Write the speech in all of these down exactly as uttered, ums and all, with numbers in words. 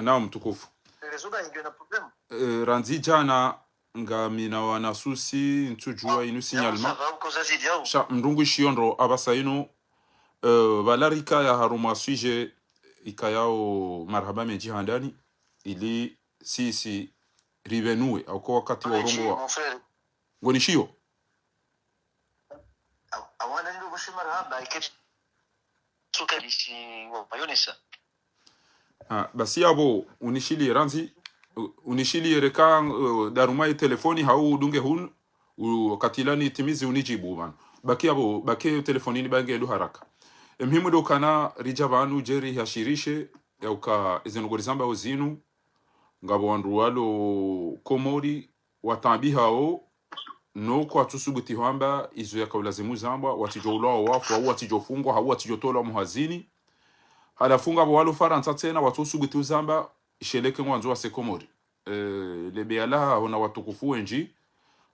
Naam, mtukufu. Eh, randzi djana ngamina wana souci, ntsudjua inu signalement. Sha mndru ngwishiyo ndro apvasa inu, eh, pvala rikaya harumwa sujet ikayao marahaba mendji handani, ili sisi ripvenue, hauka wakati wa urongowa. Ngonishiyo? Ah, basi yapvo unishiliye randzi, u-, unishiliye reka, eh, ndaruma ye telefoni hau udunge hunu, u-, wakati ila nitimizi unidjibu pvanu. Baki yapvo, baki telefonini bange ndo haraka. Emuhimu ndo ukana ridja pvanu djeri hashirishe, yauka eze ndrongoo rizambao zinu, ngapvo wandru walo Komori, wataabihao, no kwatsusubuti hwamba izo yakaulazimu zambwa, watsidjo ulwa wafu, hau watsidjo fungwa, hau watsidjo tolwa muhazini. Halafu ngapvo walo Farantsa tsena, watsusubuti uzamba, isheleke ngwandzo wase Komori. Eh, lebe yalaha hona watukufu wendji,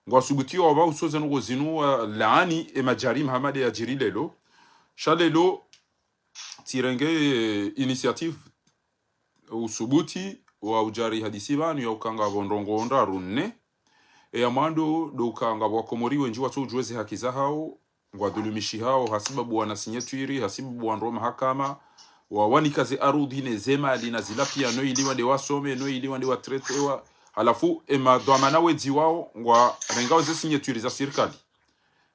ngwasubutiyo wapva usoze ndrongoo zinu walaani emadjarima hama nde yadjiri lelo. Sha lelo, tsirenge, eh, initiative, usubuti wa udjari hadisi pvanu yauka ngapvo ndrongoo ndraru nne. Eya mwando ndo uka ngapvo wakomori wendji watsoudjuwa eze haki zahao, ngwadhulumishihao, hasibabu wana signature, hasibabu wandru wa mahakama, wawanika ze arudhi ne ze mali na zila pia, no ili wande wasome, no ili wande watretewa. Halafu, emadhwamana wedzi wao, ngwarengao ze signature za sirikali.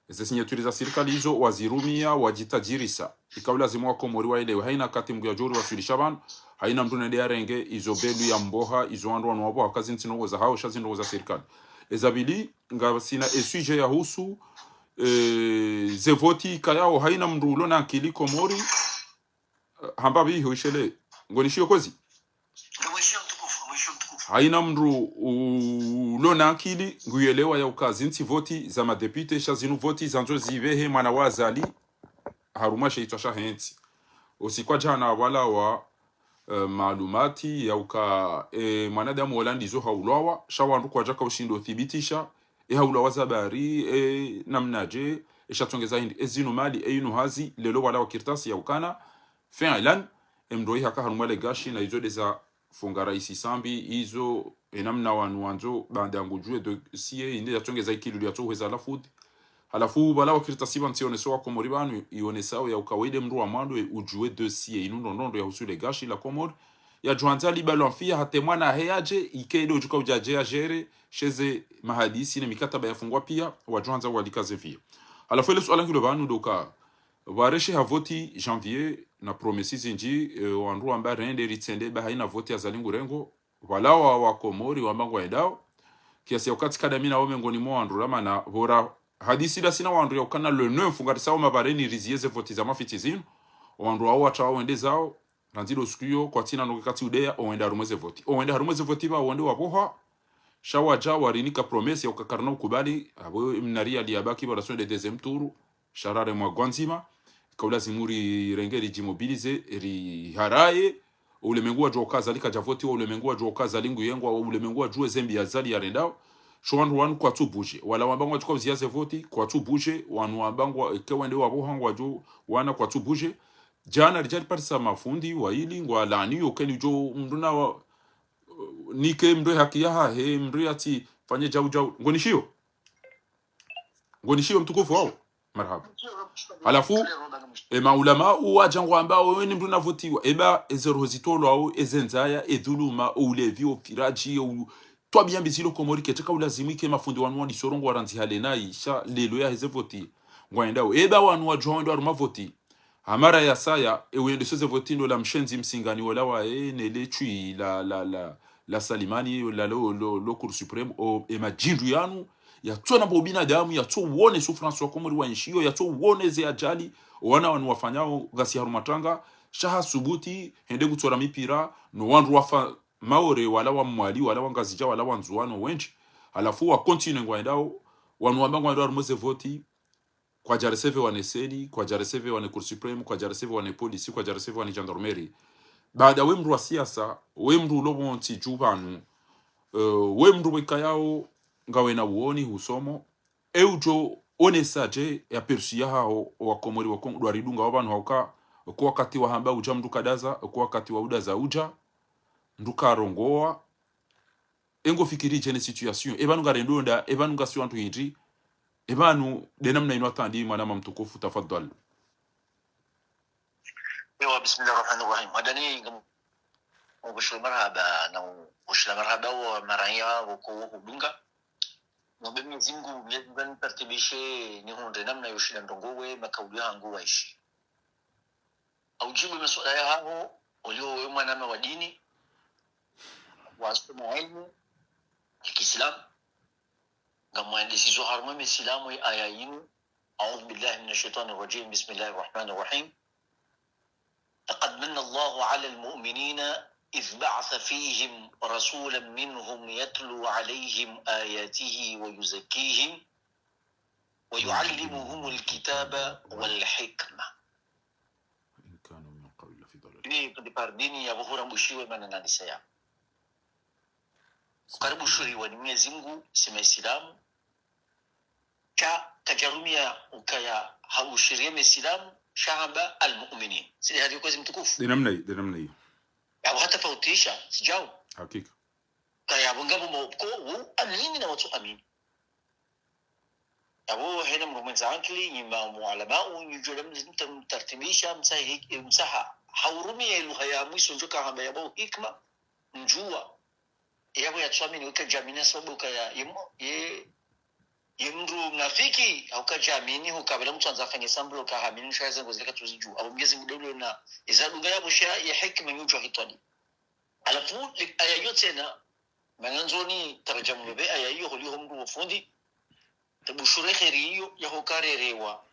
Eze signature za sirikali izo wazirumia, wadjitadjirisa. Ika ulazimu wakomori waelewe. Haina wakati mngu yadjo uri waswilisha pvanu, haina mndru nende yarenge izo belu ya mboha, izo wandru wanu wapvoha, hauka zi ntsi ndrongoo zahao, sha zi ndrongoo za sirikali. Eza pvili, ngasina e sujet yahusu, eh, ze voti ikayao, haina mndru ulo na akili Komori, eh, hamba pvi iho ishele. Ngonishiyo kwezi? Haina mndru ulo na akili, nguyelewa yauka zi ntsi voti za madéputé, sha zinu voti zandzo zipvehe mwana wa Azali, harumwa she itswa shahe ntsi. Usiku wa djana pvwalawa, eh, maalumati yauka, eh, mwanadamu wola ndizo haulwawa, sha wandru kwadjaka ushindo thibitisha, e haulwawa za bari, e namnadje, e shatsongeza hindri, e zinu mali, e inu hazi, lelo pvwalawa kartasi yaukana, fiilan, emndru oyi haka harumwa le gashi, na izo ndeza funga raisi Sambi, izo, enamna wanu wandzo, baanda ngudjuwe dossier, inde yatsongeza ikilulu yatsohweza lafudhi. Halafu, pvalawa kartasi pvanu tsioneso wakomori pvanu, ionesao yauka wende mndru wa mwando, udjuwe dossier, inu ndrongoo ndro yahusu le gashi la Komori. Yadjwandza libalwa mfiya, hata mwana hahe yadje, ike ndo udjuka udjadje yadjere, sheze mahadisi ne mikataba yafungwa pia, wadjwandza walikaze mfiya. Halafu ele suala ngilo pvanu ndo uka, pvwareshe ha voti janvier na promesses zindji, eh, wandru wamba rende ritsende ba haina voti ya Azali ngurengo, pvalawa wakomori wamba ngwaendao, kiasi ya uka tsi kadamina wome ngoni mwa wandru ramana, pvora hadisi ndasina wandru yaukana le neuf ngarisao mabareni riziye ze voti za mafitsi zinu, wandru wao watsao wende zao, randzi ndo usiku iyo, kwatsina noke katsi udeya, owenda harumwa ze voti. Owenda harumwa ze voti pva, owende wapvoha, sha wadja warinika promesse yauka karina ukubali, apvo mnari yali yabaki pvwa la sonde deuxième tour, sha raremwa gwandzima, ika ulazimu rirenge ridjimobilize, riharaye, ulemengu wadjuwa uka Azali kadja votiwa, ulemengu wadjuwa uka Azali nguyengwa, ulemengu wadjuwa ze mbi Azali yarendao, sho wandru wanu kwatsu bouger. Wala wamba ngwadjuka uziya ze voti, kwatsu bouger, wanu wamba ngwa, ike wende wapvoha ngwadjo, wana kwatsu bouger. Djana ridja riparisa mafundi, waili, ngwalaani, yokeni djo mndru na wa, nike mndru haki yahahe, mndru yatsi fanye djau djau. Ngonishiyo? Ngonishiyo mtukufu wao? Marahaba. Halafu, e maulama uwadja ngwamba, oweni mndru na votiwa. Eba, eze roho zitolwao, eze ndzaya, e dhuluma, o ulevi, o firadji, o u-, twabiya mbi zilo Komori ketseka ulazimu ike mafundi wanu wandisoro ngwarandzi hale nayi, sha lelo yaheze voti. Ngwaendao. Eba wanu wadjuwa wendo harumwa voti. Hamara ya saya, e uyendeso ze voti ndo la mshendzi msingani wola waye, ne le tswi la, la, la, la Salimani, la lo, lo, lo Cour suprême, o, e madjindru yanu, yatsona mbo binadamu, yatso uone souffrance wakomori waenshiyo, yatso uone ze ajali, o wana wanu wafanyao, ngasi harumwa tanga, sha hasubuti, hende kutsora mipira, no wandru wafa Maore, wala wa Mwali, wala wa Ngazidja, wala wa Ndzuwani, wendji. Halafu wa continue ngwaendao, wanu wamba ngwaendao harumwa ze voti, kwadja recevoir wane CENI, kwadja recevoir wane Cour suprême, kwadja recevoir wane police, kwadja recevoir wane gendarmerie. Baada we mndru wa siasa, we mndru ulo pvontsi dju pvanu, eh, we mndru wekayao, ngawena uoni, husomo, e udjo onesa dje ya perçu yahaho, wakomori wako, ndo waridunga wapvanu hauka, ko wakati wahamba udja mndru kadaza, ko wakati wa udaza udja, Ndo ukarongowa, e ngofikiri dje ne situation. E pvanu ngarendo nda, e pvanu ngasi wantru hindri. E pvanu, nde namna inu atandi, mwananya mtukufu, tafadhwali. Ewa, bismillahi rahmani rahim. Handani, ngam-, ngushila marahaba, na ngushila marahaba wo maraya, wo ko, wo hudunga. Ngombe Mwenyezi Mungu, Mwenyezi Mungu anitartibishe, nihundre namna yo ushinda ndrongowe, makauli yahangu waishi. Aujibu masuala yahaho, ulio wewe mwananya wa dini, wasoma ilmu ya kiislamu, ngamwandisizo harumwa ye misilamu ye aya yinu, أعوذ بالله من الشيطان الرجيم. بسم الله الرحمن الرحيم. لقد من الله على المؤمنين إذ بعث فيهم رسولا منهم يتلو عليهم آياته ويزكيهم ويعلمهم الكتاب والحكمة. وإن كانوا من قبل لفي ضلال. Ni kudipardini ya buhura mbushiwe mana nandisa ya. Karibu shuriwa ni Mwenyezi Mungu, si Maislamu. Sha kadjarumia ukaya haushiria Maislamu, sha hamba almu'minin. Sile hali kwezi mtukufu. Nde namna iyo, nde namna iyo. Yapvo hatafautisha, sijau. Hakika. Kaya yapvo ngapvo moko, wo amini na watsu amini. Yapvo hena mndru mwendza ankili, nyi ma-, mualamau, nyi djo la mtartibisha, msahi-, msaha. Haurumia ye lugha ya mwiso ndjo kahamba yapvo hikma, ndjuwa. Yapvo yatsu amini, uka djamini sababu uka ya, ye mo-, ye, ye mndru mnafiki, hauka djamini, hukabila mndru andza afanye samblo ka hamini, sha ze ngozi leka tuzidjuwa. Apvo Mwenyezi Mungu ndo ulio na, iza dunga yapvo sha, ye hikma nyi udjuwa hitwali. Halafu, li-, aya iyo tsena, mana ndzoni, tarajamu be aya iyo, holiho mndru wo fundi, tabushura kheri iyo, ya hukarerewa,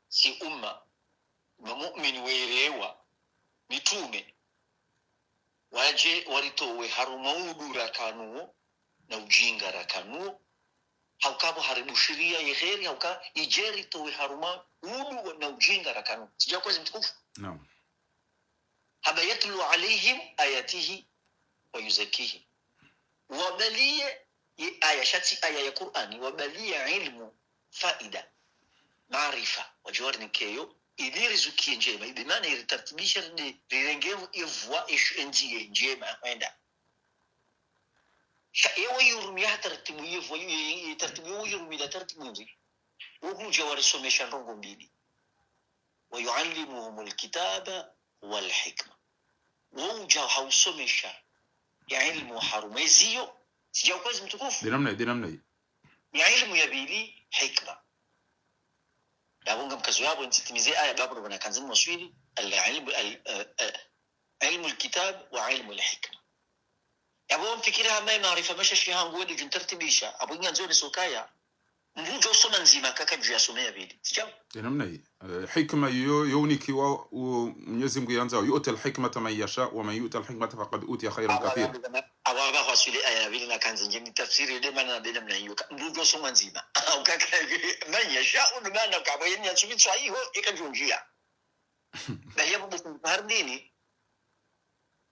si umma, ma mu'mini werewa, mitume, wadje waritowe harumwa udu rakanuwo, na ujinga rakanuwo, hauka pvo haribushiria ye kheri, hauka idje ritowe harumwa udu na ujinga rakanuwo. Sijau kwezi mtukufu. Naam. Hamba يتلو عليهم آياته ويزكيهم. Wabaliye ye aya, sha tsi aya ya Kur'ani, wabaliye ilmu, faida, maarifa, wadje warinikeyo, ili rizukiye ndjema, ibe mana iritartibisha ride, rirenge ye vwa eshu endziye ndjema, hwenda. Sha, ewe yurumia ha tartibu ye vwa, ye, ye, ye tartibu, ewe yurumia ha tartibu ndzi. Wo hudja warisomesha ndrongo mbili. ويعلمهم الكتاب والحكمة. Wo udja hausomesha ye ilmu harumwa eziyo, sijau kwezi mtukufu. Nde namna, nde namna iyo. Ye ilmu ya pvili, hikma. Yapvo ngamkazo yapvo ntsitimize aya, bapvo ndo pvanu kandzi mwaswili, al-ilmu, al-, eh, eh, علم الكتاب وعلم الحكمة. Yapvo mfikiri hama ye maarifa mashashi hangu wende djuntartibisha, apvo nyandzo ne sokaya. Mndru udjo usoma ndzima kaka dju ya some ya pvili. Sijau? Nde namna iyo. Eh, hikma iyo, yo unikiwa, u-, Mwenyezi Mungu yandzao, يؤتي الحكمة من يشاء ومن يؤت الحكمة فقد أوتي خيرا كثيرا. Awa, awa, awa, hwaswili aya ya pvili na kandzi ndje ni tafsiri nde mana nde namna iyo ka. Mndru udjo usoma ndzima. Ukaka, من يشاء, ndo mana ka, apvo yeni ya tsubitswa iho, ika djundjia. Bahi yapvo buku mpardini,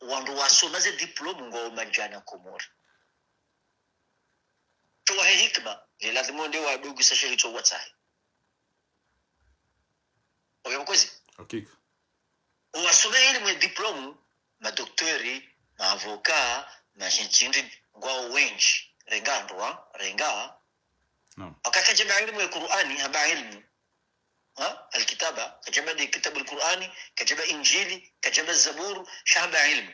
wandru wasoma ze diplôme ngwao madjana Komori. Tsi wahe hikma, ye lazima nde wadugu sa sheri tso watsahe. Oya mkwezi? Hakika. Wasoma ilmu ye diplôme, ma docteur, ma avocat, ma shintshindi, ngwao wendji. Renga ndrwa, renga. Naam. Hauka kadjamba ilmu ye Kur'ani, hamba ilmu. Ha? Alkitaba, kadjamba nde kitabu al-Kur'ani, kadjamba Injili, kadjamba Zaburu, sha hamba ilmu.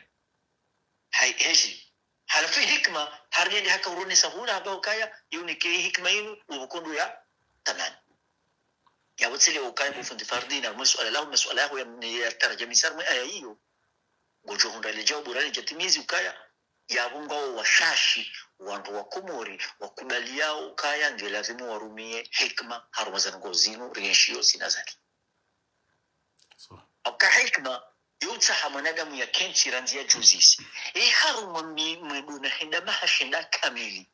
Hayi, heji. Halafu hikma, hari nende haka uronesa hula hamba ukaya, yo unike hikma inu, wo kondo ya tamani. Yapvo tsile ukaya mfundi fardini, masuala lahu, masuala yaho ya, ya tarjamisa harumwa ye aya iyo. Ngodjo hundra le djawabu rale djatimizi ukaya, yapvo ngwao washashi, wandru wa Komori, wakubaliyao ukaya, nge lazimu warumie hikma, harumwa ze ndrongo zinu, rienshio sina zaki. Sawa. Hauka hikma, yo utsaha mwanadamu ya kentsi randzi ya djuzisi. E harumwa mi-, mwendo na henda maha shenda kamili.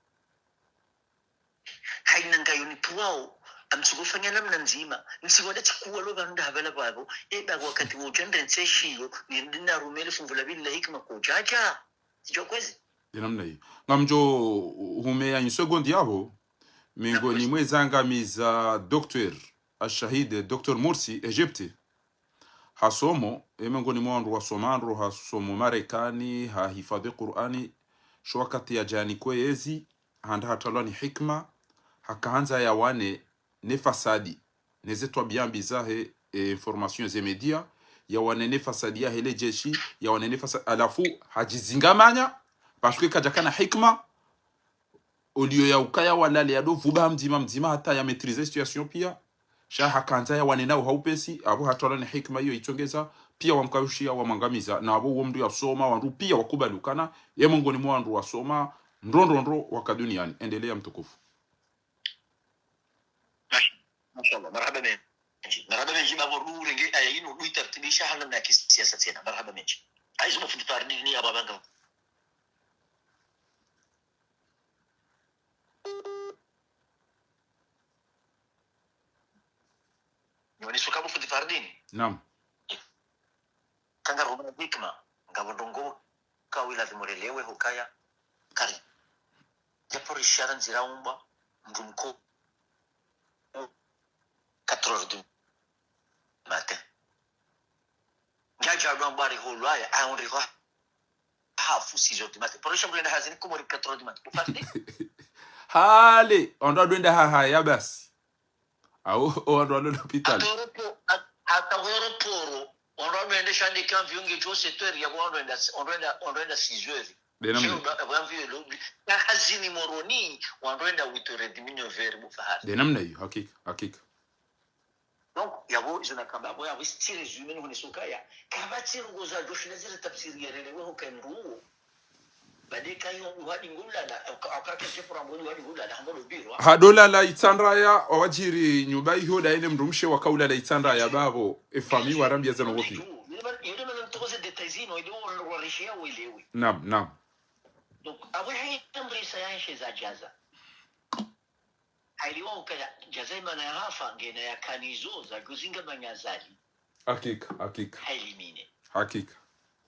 Hayina ngayo nipvuwao, amtsuko fanya namna ndzima, ntsiwada tsikuwa lo pvanu nda hapvala pvapvo, eba wakati wo udja ndrentse shiyo, niridi narumie le funvu la pvili la hikma kwadjadja. Sijau kwezi? Nde namna iyo. Ngamdjo humeya une seconde yapvo, mengoni mwa ze zangamiza docteur, ashahid, docteur Morsi, Egypte. hasomo, ye mengoni mwa wandru wasoma ndro, hasomo Marekani, hahifadhwi Kur'ani, sho wakati yadja yanikwe yezi, handa hatalwa ni hikima, hakahandza yawane ne fasadi, ne ze twabiya mbi zahe, e, information ze média, yawane ne fasadi yahe le jeshi, yawane ne fasa-, halafu hadjizingamanya, parce que kadjakana hikima, au lieu ya ukaya walale yado vuba mdzima mdzima hata ya maîtriser situation piya, sha hakahandza yawane nao ha upesi, apvo hatalwa ni hikima iyo itsongeza, piya wamkaushiya wamwangamiza, na apvo uwo mndru yasoma, wandru piya wakubali ukana, ye mengoni mwa wandru wasoma, ndro ndro ndro waka duniani. Endelea mtukufu. Mash-, mashallah, marahaba mendji. Marahaba mendji, bapvo ndo urenge aya inu, ndo itartibisha ha namna ya kisiasa tsena. Marahaba mendji. Hayizo mafundi Fardini apvo abanga. Nyo nisuka bo fundi Fardini. Naam. Kanga ruma hikima, ngapvo ndrongoo kawu ilazimu relewe hukaya, kari. Yapvo rishara ndzira umba, mndru mko, quatre heures du matin. Ndjadja ndo ambwa riholwaya, a, on riho hafu six heures du matin. Pvo risha mndru yende hazini Komori quatre heures du matin. Bo Fardini. Hale, ondro adwenda hahaya basi. Awu, o wandru walo lopitali. Hata aéropo-, hat-, hata aéroport, wandru walo ende shandika avion ngedjo sept heures, yapvo wandru enda, wandru enda, wandru enda six heures. Dena mna. Sio, wandru avion lo, ka hazini Moroni, wandru enda huit heures et demie, neuf heures, bo Fahari. Dena mna iyo, hakika, hakika. Donc, yapvo, izo nakamba, apvo, yapvo, c'est très humain, hone sukaya. Kapvatsi ndrongoo zadjo shinda zile tafsiri ya relewe hukaya mndru uwo. Bade kayo uhadi ngulala, aka-, akake shefu rambo ni uhadi ngulala, hambo lo birwa. Hado lala itsandraya, wawadjiri nyumba iho da ine mndru mshe waka ulala itsandraya bapvo, e famille warambiya zeno wopi. Yule mana, yule mana mtokoze détails zino, ile wa, wa rishiya welewe. Naam, naam. Donc, apvo hayi tambrisa ya nshe za djaza. Hayi liwa ukaya, djaza imana ya hafa, ngena ya kanizo, za djuzinga manya Azali. Hakika, hakika. Ha éliminer. Hakika.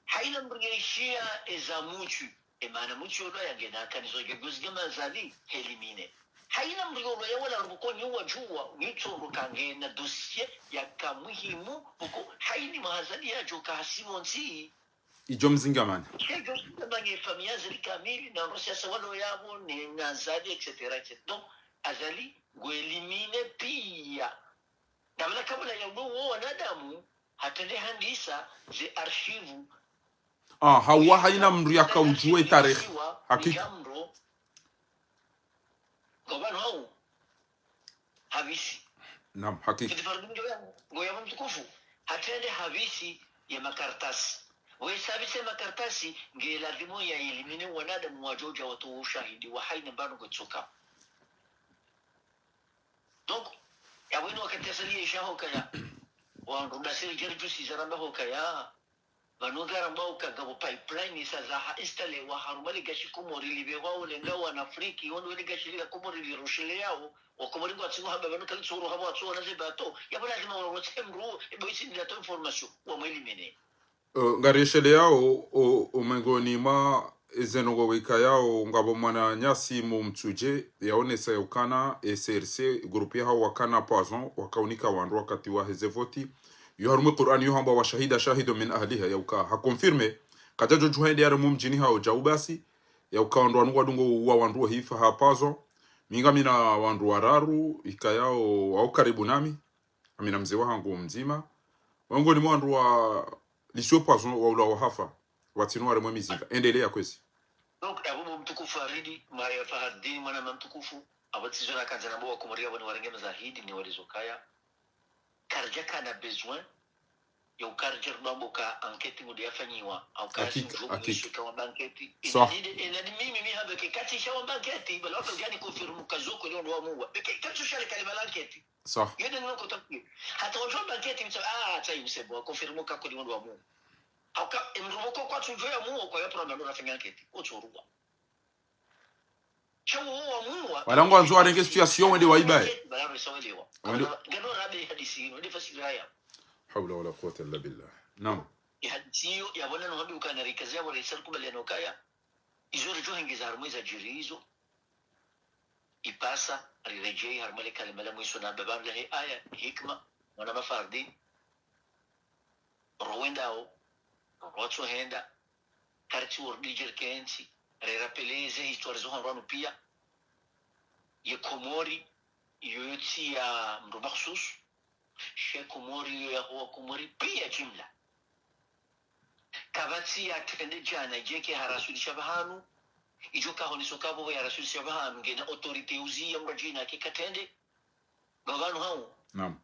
Hayina mndru yeshiya eza mutsu, emana mutsu yolwa yangena akanizo ya djuzinga manya Azali, ha éliminer. Hayina mndru yolwa ya wala ruko nyi wadjuwa, nyi tsoro kangena dossier yaka muhimu, uko hayini mwa Azali yadjoka hasimu ntsi. Idjo mzingamanya. Idjo mzingamanya efamiyi ya Azali kamili, na wandru wa siasa walo yapvo, ne, na Azali, et cetera, et cetera. Donc, Azali, ngu éliminer piya. Na mana kabla ya ulo wo wanadamu, hatrende handisa ze archives. Ah, hawa hayina mndru yaka udjuwa ye tarehi. Hakika. Ngapvanu hawu. Havisi. Naam, hakika. Fundi Fardini ngo ya, ngo ya mtukufu. Hatrende havisi ye makartasi. Wesa havisi ye makartasi, nge lazimu ya éliminer wanadamu wadjo udja watowe ushahidi wa hayina mbapvi ngotsoka. Donc, yapvo inu wakati Azali yesha hukaya, wandru ndasi ridjeri djusi zaramba hukaya, pvanu ngaramba uka ngapvo pipeline isa zaha installer wa harumwa le gashi Komori lipvehwa ulenga wana Afriki, wandru wele gashi lila Komori lirosheleyao, wa Komori ngwatsi ngo hamba pvanu kalitsi uro hamba watsi wona ze bateau, yapvo lazima warotse mndru, ebo isi ndila to information, wa mwe éliminer. Eh, ngarisheleyao, o, o mengoni mwa ezendrongoo wekayao, ngapvo mwananyasi Mumtsudje, yaonesa yaukana, e C R C, groupe yahawo wakana poison, wakaunika wandru wakati waheze voti, yo harumwa Kur'ani yo hamba wa shahida shahidun min ahliha, yauka ha confirmer, kadjadjo djuha ende yare mumdjini hawo djau basi, yauka wandru wanu ngwadungo uwa wandru wahifa ha poison, mi ngamina wandru wararu, ikayao wao karibu nami, ngamina mze wahangu mdzima, wangoni mwa wandru wa lisiwe poison waula wahafa, watsinu waremwe mizinga. Endelea kwezi. Donc, yapvo bo mtukufu Faridi, ma-, Fahardini, mwana mama mtukufu, apvo tsizo nakandza nambe wa Komori yapvo ni warenge mazahidi ni walizo kaya. Karidjakana besoin, yo karidjeri nambe ka enquête ngude yafanyiwa, au ka hakika, sinjo hakika. Mwisho ka wamba enquête. Sawa. Inadi, inadi mimi mi hambe ke kati sha wamba enquête, bala wamba djani confirme ka zo ko ndo wamuwa. Be ke kati sha le kalima la enquête. Sawa. Yo nde nino kota kuye. Hata wadjo wamba enquête, mtsa, ah, tsa yusebo, confirme ka ko ndo wamuwa. Hauka, emndru moko kwatsu djo yamuwa, kwa yapvo ramando rafanya enquête. Otsoruwa. Sha wo wamuwa. Wala ngwandzo warenge situation wende waibaye. Bala resa welewa. Wende. Ngano rabe hadisi ino, nde fasiri haya. Hawla wala quwwata illa billah. Naam. E hadisi iyo, yapvo nano hambi ukana rikazi yapvo resa kubaliana ukaya. Izo ridjo hengeza harumwa eza djiri izo. Ipasa, riredjeyi harumwa le kalima la mwiso na baba mlahe aya, hikima, mwana mama Fardini. Rowendao, rowatsohenda, karitsi wordi djerkentsi, rerapeleze histoire zo handrwanu pia. Ye Komori, iyo yotsi ya mndru makhsusu, she Komori iyo ya huwa Komori pia jimla. Kapvatsi ya trende djana, idjeke haraswili sha pvahanu, idjo kahoniso kapvo ya raswili sha pvahanu, ngena autorité uzi ya mndru djina ke katrende, ngapvanu hau. Naam.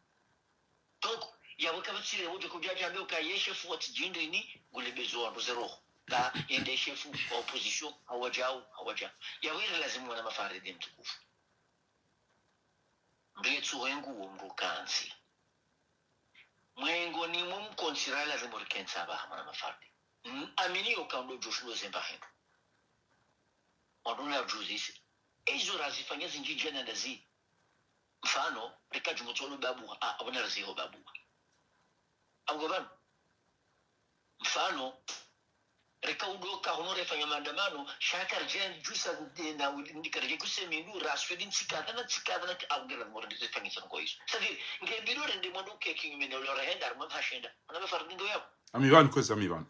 Donc, yapvo kapvatsi le wodjo kudja djambe uka ye shefu wa tsidjindrini, ngule bezo wandru ze roho. Ka yende shefu wa opposition, hawadjau, hawadja. Yapvo ire lazimu wana mafaridi mtukufu. Mndru yetsu wengu wo mndru kantsi. Mwengo ni mumkontsi ra lazimu rikentsi apvaha mwana mafaridi. Mm, amini yo ka ndo djoshulo zemba hendo. Wandru na djuzise. Ezo razifanya zindji djana ndazi. Mfano, reka djumutsolo babu, a, apvo na raziho babu. Apvo pvanu. Mfano, reka udoka hono refanya maandamano, sha karidja djusa, eh, na uli-, ndi karidja djuse mindu, raswili ntsi kadha na ntsi kadha na ki-, apvo ngela mori ndi zifanya zandrongo izo. C'est-à-dire, nge mbilo rende mwando ke kinyume ne ule rahenda, harimwa hashenda. Mwana mafaridi ndo yapvo. Ami pvanu, kwezi ami pvanu.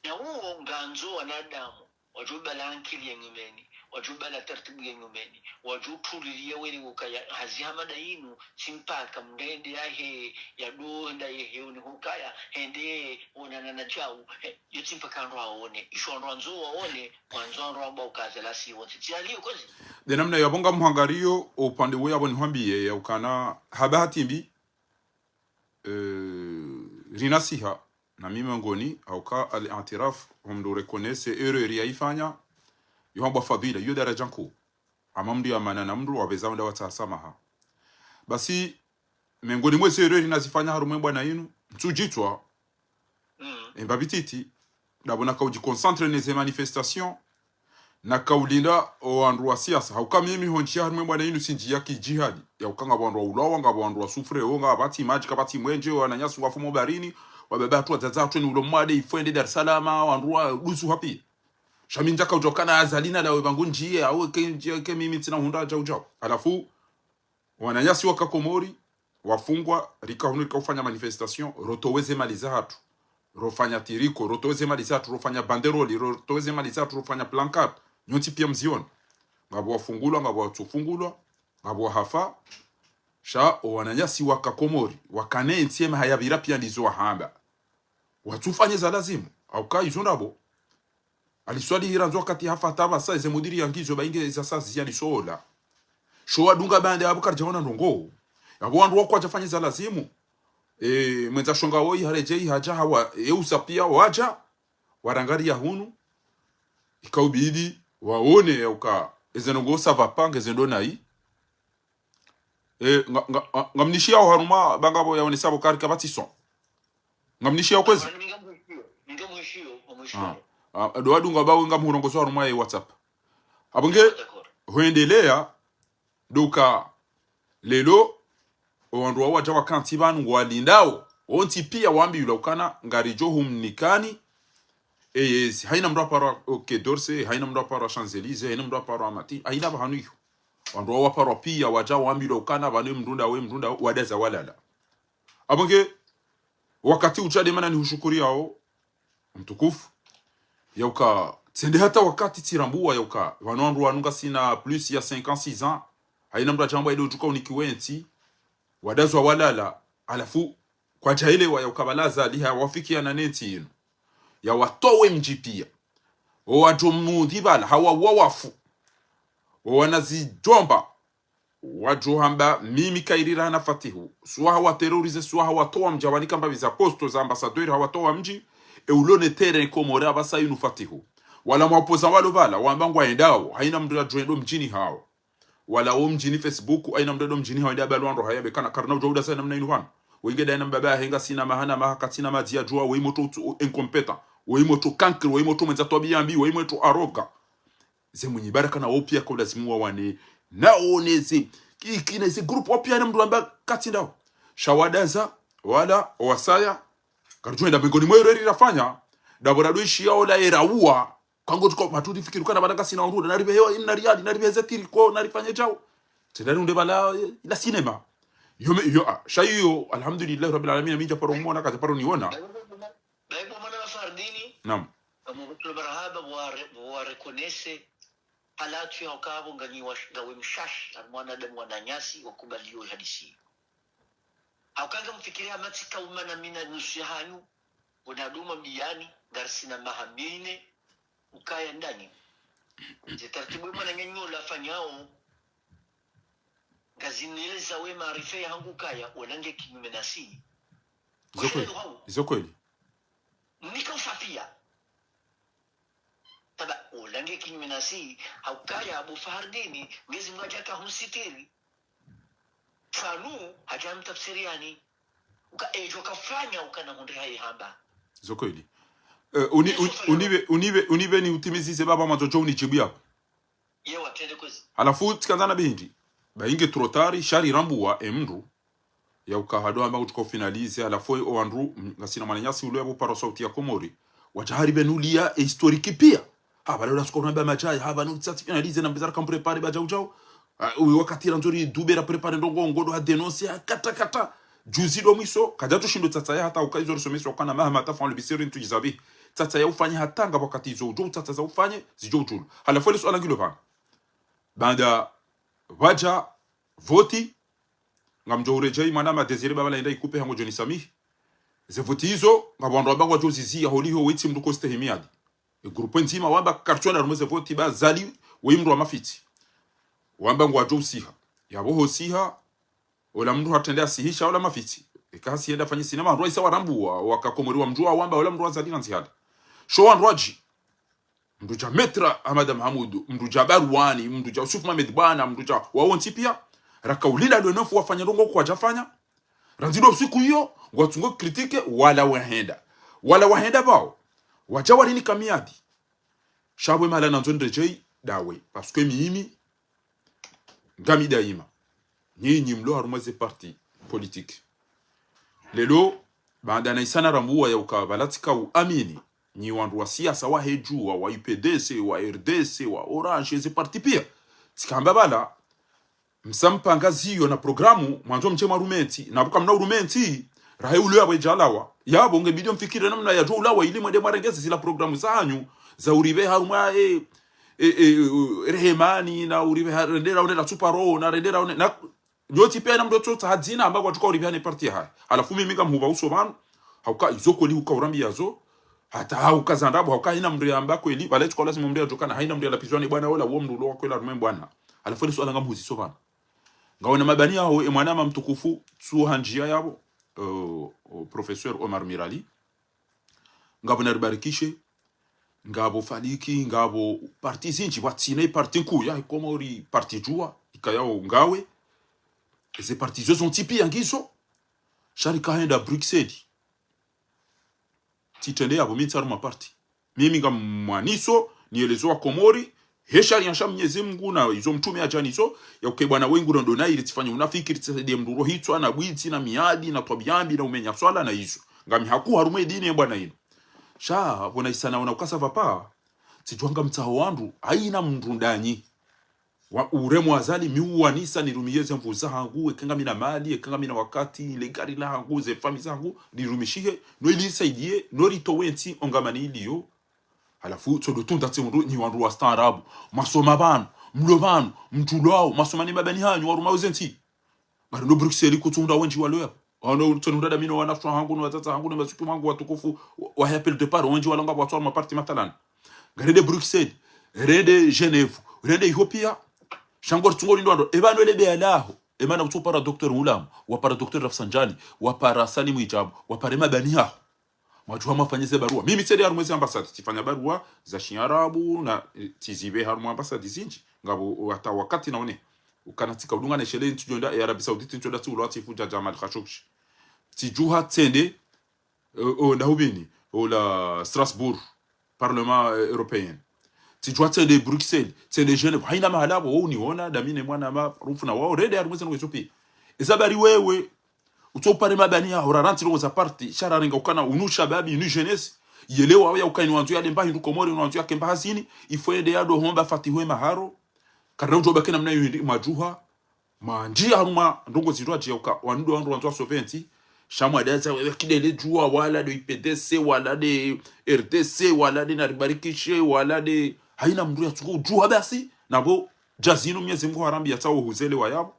Na uwo ngandzo wanadamu. Wadjo bala ankili ya nyumeni, wadjo bala tartibu ya nyumeni, wadjo tuliliya wele ukaya hazi hama nda inu, tsi mpaka mndru yende yahe, ya do nda yehe uni hukaya, hende onana na djau, he, yo tsi mpaka wandru waone, isho wandru wandzo waone, wandzo wandru wamba ukaze la si wontsi. Tsi hali yo kwezi? De namna yapvo ngamhangariyo, upande we yapvo nihwambiye, ya ukana, haba hatimbi, eh, rinasiha, na mimi ngoni, hauka al-i'tiraf, ho mndru reconnaisse erreur yaifanya, yo hambwa fadhila, yo daraja nkuu. Ama mndru ya mana na mndru, wapveza wenda watsaha samaha. Basi, mengoni mwa ze erreur nazifanya harumwa e bwana inu, ntsudjitwa, Mm. Emba bititi, dabo naka udjiconcentre ne ze manifestation, naka ulinda o wandru wa siasa. Hauka mimi hondjiya harimwa e bwana inu sindjiya kidjihadi. Ya uka ngapvo wandru wa ulawa, ngapvo wandru wa souffre, o ngapvatsi madji, kapvatsi mwenje, wananyasi wafu mo baharini, wababa hatru wadzadze hatru ni ulo mwade, ifwende Dar es Salaam, wandru wa duzu hapi. Sha mi ndjaka udjo kana Azali na lawe pvangu ndjiye, awe ke ndjiye, ke mimi tsina hundra djau djau. Halafu, wananyasi waka Komori, wafungwa, rika hunu rika ufanya manifestation, rotowe ze mali zahatru, rofanya tiriko, rotowe ze mali zahatru, rofanya banderole, rotowe ze mali zahatru, rofanya placard, nyontsi pia mzione. Ngapvo wafungulwa, ngapvo watsufungulwa, ngapvo wahafa, sha o wananyasi waka Komori, wakane ntsi ema hayapvira pia ndizo wahamba. Watsufanye za lazimu, hauka izo ndapvo. Ali Swalihi randzi wakati hafa hata pvasa eze mudiri ya ngizo ba inge eza sazi ya lisola. Sho wadunga bande apvo karidja ona ndrongo. Yapvo wandru wakwadja fanya za lazimu. E, mwendza shonga woyi haredje ihadja hawa, e usa pia wadja, warangari ya hunu. Ika ubidi, waone ya uka, eze ndrongo ça va pas, nge ze ndo nayi. E, nga, nga, nga, ngamnishiyao harumwa, ba ngapvo yaonesa pvo kari kapvatsi son. Ngamnishiyao kwezi? Ninga mwishiyo, ninga mwishiyo, mwishiyo. Ah, ah, do wadunga bawe ngamhurongozo harumwa ye WhatsApp. Apvo nge, d'accord, hwendelea, doka, lelo, o wandru wawadja wakantsi pvanu ngwalindao, wontsi pia wambilwa ukana, ngaridjo humnikani, e yezi, haina mndru aparwa, ok, d'Orsay, haina mndru aparwa Champs-Élysées, haina mndru aparwa Mati, haina pvahanu iyo. Wandru wawaparwa pia, wadja wambilwa ukana, pvanu mndru ndawe, mndru ndawe, wadaza walala. Apvo nge, wakati udja de mana nihushukuriyao, mtukufu. Ya uka, tsende hata wakati tsirambuwa ya uka, pvanu wandru wanu ngasina plus ya cinq ans, six ans, haina mndru adjambwa ile udjuka unikiwe ntsi, wadazwa walala, halafu, kwadjaelewa ya uka pvala Azali hawafikiana ne ntsi inu. Ya watowe mdji pia. O wadjo mudhi pvala, hawa wawafu. O wanazidjomba, wadjo hamba mimi kairira hana Fatihu. Swaha wa terroriser, swaha watowa mdji, wanika mbapvi za poste za ambassadeur, hawatowa mdji. E ulo ne terrain Komori apvasa inu Fatihu. Wala mwapoza walo pvala, wamba ngwaendao, haina mndru yadjo endo mdjini hawo. Wala wo mdjini Facebook, haina mndru endo mdjini hawo, ende abalwa ndro haya be kana, karina udjo uda sa namna inu pvanu. Wenge daina mbaba yahe ngasina maha na maha, katsina madzi ya djuwa, we motro utsu, incompétent. We motro cancre, we motro mwendza twabiya mbi, we motro arrogant. Ze Mwinyi Baraka na wo pia ka ulazimu wawane. Na wo ne ze, ki, ki ne ze groupe wo pia na mndru amba katsi ndao. Sha wadaza, wala, wasaya. Karidjo enda mengoni mwa erreur rafanya. Dabo rado ishia ola erauwa. Kango tuko maturi fikiri ukana pvana ngasina wandru. Naripve hewa, nariali, naripve ze tiriko, narifanye djau. Tsendani unde pvala, eh, ila cinéma. Yo me, yo, ah, sha iyo, alhamdulillah, rabbil alamin, mi ndjaparo mwona, kadjaparo niona. Naam. Ngamwambao marahaba, wa re-, wa reconnaître halatwi ya ukaya pvo nganyi wa-, ngawe mshashi, harumwa wanadamu wananyasi, wakubaliyo hadisi. Hauka ngamfikiri hama tsika uma na mina nusu ya hanyu, bona duma mbiyani, ngarisina maha mine, ukaya ndani. Ze taratibu ye mwananyanyu ola afanyao, ngazineleza we maarifa ya hangu kaya, ola nge kinyume nasi. Izo kweli. Izo kweli. Mnika usafia. Taba, ola nge kinyume nasi, haukaya Abu Fahardini, ngezi mwaja ka hunsitiri. Pvanu, haja mtafsiri yani. Uka ejo kafanya, ukana hundri hayi hamba. Izo kweli. Eh, uni-, uni-, unibe, unibe, unibe ni utimizize baba mazojo unidjibu yako. Ye watrende kwezi. Halafu, tsikandza na bindi. Ba inge trop tard, sha rirambuwa, emndru. Ya uka hado hamba kutsuka ufinalize, halafu o wandru, mm, ngasina mwananyasi ule yapvo paro Sauti ya Komori. Waja hari benulia e historique pia. Ha, bale ula suka unamba majaya, ha, banu tsatsi finalize na mbeza raka mprepare ba jau jau. Ah, uyu wakati randzo ridube rapréparer ndrongo ngodo ha dénoncer, ha, kata, kata. Juzi do mwiso, kaja tushindo tsatsa ya hata uka izo risomeswa ukana mahama tafan lubisiri ntu izabi. Tsatsa ya ufanye hata nga wakati izo ujo, tsatsa za ufanye, zijo ujulu. Halafu ele suala ngilo pvanu. Baanda pvaja voti, ngamjo urejei mwanama Désiré baba la enda ikupe hangu joni samihi. Ze voti izo, ngapvo wandru wamba ngwajo ziziya holiho wetsi mndru kostehi miadi. E grupu ndzima wamba kartsona harumwa ze voti ba Azali we mndru wa mafitsi. Wamba ngwajo usiha. Yapvo ho siha, ola mndru hatrende asihisha ola mafitsi. Eka hasi yenda fanyisina wandru waisa warambuwa, waka Komori wamjuwa wamba ola mndru wa Azali na ndzihala. Sho wandru waji. Mndru ja Maître Hamada Mahamudu, mndru ja Baruani, mndru ja Yusuf Mohamed Bwana, mndru ja wawontsi pia. Raka ulila lwe nofu wafanya ndrongo kwaja fanya. Randzi ndo siku iyo, ngwatsungo critiquer, wala wahenda. Wala wahenda pvao. Waja warinika miadi. Sha pvo mahala nandzo nirejei, dawe. Parce que mimi, ngami daima. Nyinyi mlo harumwa ze parti politique. Lelo, baanda na isana rambuwa ya uka pvala tsika uamini. Nyi wandru wa siasa wa heju, wa, wa U P D C, wa R D C, wa Orange, ze parti pia. Tsikamba pvala, msa mpanga ziyo na programu, mwandzo mche mwa rumenti, na pvuka mna urumenti, rahe ule yapvo ejalawa. Yapvo nge bidi mfikire namna yajo ulawa ili mwende mwarengeze zila programu zanyu, za uripve harumwa, eh, eh, eh, eh, rehemani, na uripve ha-, rendera one la tsuparo, na rendera one, na, nyotsi pia na mndru tsotsa hadzina, amba kwatsuka uripve hane parti ya hayi. Halafu mimi ngamhupva uso pvanu, hauka izo kweli huka urambiya zo, hata hauka za ndrabo, hauka haina mndru yamba kweli, pvale tsuka lazima mndru yajo kana, haina mndru yalapvizwa ne bwana ola, uwo mndru ulo wa kweli harumwa bwana. Halafu ele suala ngamhuziso pvanu. Ngawona mabani yaho, e mwanama mtukufu, tsu handjia yapvo, eh, o professeur Omar Mirali. Ngapvo Naribarikishe, ngapvo Faliki, ngapvo parti zinji, pvwatsina i parti nkuu ya Komori, parti Juwa, ikayao ngawe. Eze parti zo zontsi pia ngizo, sha rika henda Bruxelles. Tsitrende yapvo mi ntsi harumwa parti. Mimi ngamwaniso, nielezo wa Komori, he sharia sha Mnyezi Mungu na izo mtrume ajaniso, ya uke bwana wengu rondo na ili tsifanye unafiki, ritsaidie mndru rohitswa, na bwitsi, na miadi, na twabia mbi, na umenya swala, na izo. Ngami haku harumwa e dini ye bwana inu. Sha, pvona isana wona ukasa pvapva, tsidjuwa ngamtsaho wandru, haina mndru ndanyi. Wa, uremo Azali, mi uwanisa nirumiye ze nvu zahangu, eka ngamina mali, eka ngamina wakati, le gari lahangu, ze famiyi zahangu, nirumishihe, no ili isaidie, no ritowe ntsi, ongamani iliyo. Halafu, tsodo tunda tsi mndru, nyi wandru wastaarabu. Mwasoma pvanu, mlo pvanu, mtulwao, mwasoma ni mabani hanyu, warumao ze ntsi. Bari no Bruxelles kutsunda wendji walo yapvo. Wano tsoni undada mi no wanaswa hangu, no wazaza hangu, no masuki hangu watukufu, wa, wa appel de part, wendji walo ngapvo watsu harumwa parti mathalan. Ngarende Bruxelles, rende Genève, rende iho pia. Sha ngo ritsungo lindo wando, eba no lebe yalaho. Ema na utso para docteur Ulamu, wa para docteur Rafsanjani, wa para Salim Ijabu, wa para mabani haho. Mwadjuha mwafanye ze barua. Mimi tsende harumwa ze ambassade, tsifanya barua za shiarabu na, eh, tsizipve harumwa ambassade zinji. Ngapvo hata wakati naone. Ukana tsika udunga ne shele ntsu djonda, e Arabie Saoudite ntsu djonda tsi ulwa tsifu ja Jamal Khashoggi. Tsidjuha tsende, eh, o, ndahubini, ola Strasbourg, Parlement, eh, Européen. Tsidjuha tsende Bruxelles, tsende Genève. Haina mahala pvo, wo uniona, dami ne mwana ma, rufu na wao, rende harumwa ze nongo izo pia. Eza bari wewe, utso upare mabani ya hora rantsi ndrongo za parti, sha rarenga ukana unu shababi, unu jeunesse. Yelewa ya uka inu wandzo yale mba hindru Komori, inu wandzo yake mba hazini, ifo yende yado homba fatihu ye maharo. Karina udjo baki namna yo hindri, mwadjuha. Mandjia harumwa ndrongo zindru adjia uka, wandru wandru wandzo wasauve ntsi. Sha mwadaza wewe kidele djuwa, wala de I P D C, wala de R D C, wala de Naribarikishe, wala de, haina mndru yatsuko udjuwa basi. Napvo, djazinu Mnyezi Mngu harambiya tsawo huzelewa yapvo.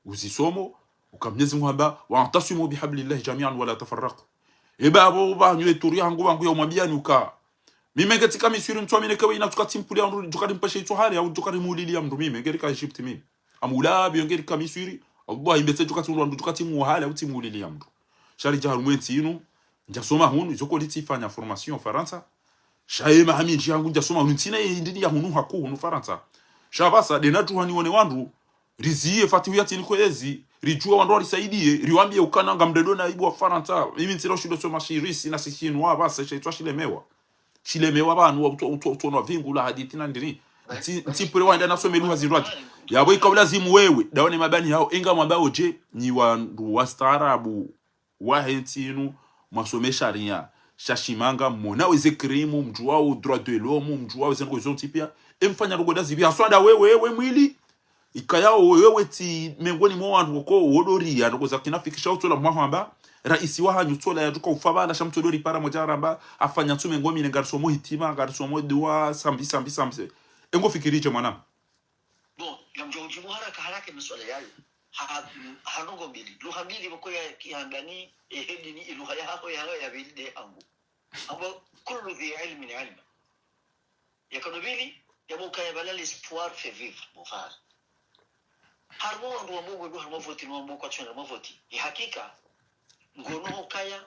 Uzisomo, uka Mnyezi Mngu hamba, "واعتصموا بحبل الله جميعا ولا تفرقوا." Eba apvo pvanu ye turi hangu wangu ya umwambiyani uka. Mimi nge tsika Miswiri ntsu amine kewe ina tsuka tsimpuli ya mndru, tsuka tsimpashe itso hale, au tsuka tsimuulili ya mndru mimi, nge tsika Egypte mimi. Amulabi, nge tsika Miswiri, Allah, imbe tse tsuka tsimulwa mndru, tsuka tsimuhale, au tsimuulili ya mndru. Sha ridja harumwa entsi inu, ndjasoma hunu, izo ko litsifanya formation Farantsa. Sha ye maha mindji yangu ndjasoma hunu, ntsina ye ndini ya hunu haku hunu Farantsa. Sha pvasa, dena tuha niwone wandru, riziye fatihu ya tini kwezi, ridjuwe wandru warisaidiye, riwambiye ukana ngamdredo na ibu wa Farantsa, mimi ntsina ushindo soma shirisi na sishinwa pvasa, sha itswa shilemewa. Shilemewa pvanu, wa utso, utso, utso na vingu la hadisi na ndini. Ntsi, ntsi pure waenda nasome lugha zindrwadji. Yapvo ika ulazimu wewe, daone mabani yao, enga mwamba oje, nyi wandru wastaarabu, wahe ntsi inu, mwasome sharia, sha shimanga, mwona weze krimu, mdjuwao droit de l'homme, mdjuwao weze ndrongo zontsi piya, emfanya ndrongo ndazi piya, haswa nda wewe, we mwili, ikayao wewe tsi mengoni mwa wandru koko, wodoriya, ndrongo za kinafiki sha utsola mwahwamba, raisi wahanyu utsola yadjuka ufa pvala, sha mtsodori para modja ramba, afanya ntsu mengo mine ngarisomo hitima, ngarisomo dua, sambi, sambi, sambi. Engo fikiri dje mwana. Bon, ngamdjo udjibu haraka haraka ye maswala yayo. Ha, ha ndrongo mbili. Lugha mbili pvoko ya, ya ndani, ehe dini, ilugha yaho, yaho, ya pvili nde hangu. Amba, كل ذي علم علم. Ya kano pvili, ya pvoka ya pvala l'espoir fait vivre, mon frère. Harumwa wandru wambao ngwendo harumwa voti, no wambao kwatsu hwenda harumwa voti. Ye hakika, ngono hukaya,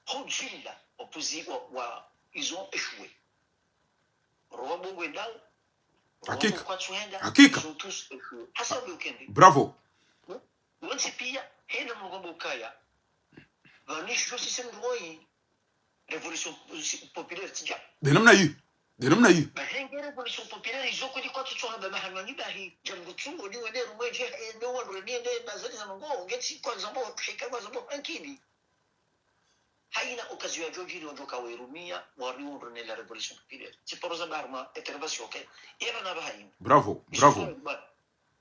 ho djumla, wa puzi, wa, wa, ils ont échoué. Ro wambao ngwendao, ro wambao kwatsu hwenda, ils ont tous échoué. Hakika. Hakika. Hasa ndo ukende. Bravo. Wontsi piya, hena mndru wambao ukaya. Pvanu isho système ndroyi. Révolution, euh, populaire, tsidja. De namna iyo. De namna iyo. Ba henge révolution populaire, izo kuli kwatsu tsoha ba mahanwani bahi. Djangu tsu, oni wende rumwe dje, eh, no wandru ni ende bazali za ndrongo, ngetsi kwa zambo, sheka kwa zambo, hankini. Haina occasion ya djodjiri wandru kawerumiya, wari wandru ne la révolution populaire. Tsi paro za barma, intervention, ok. Yeba na bahayi. Bravo, bravo.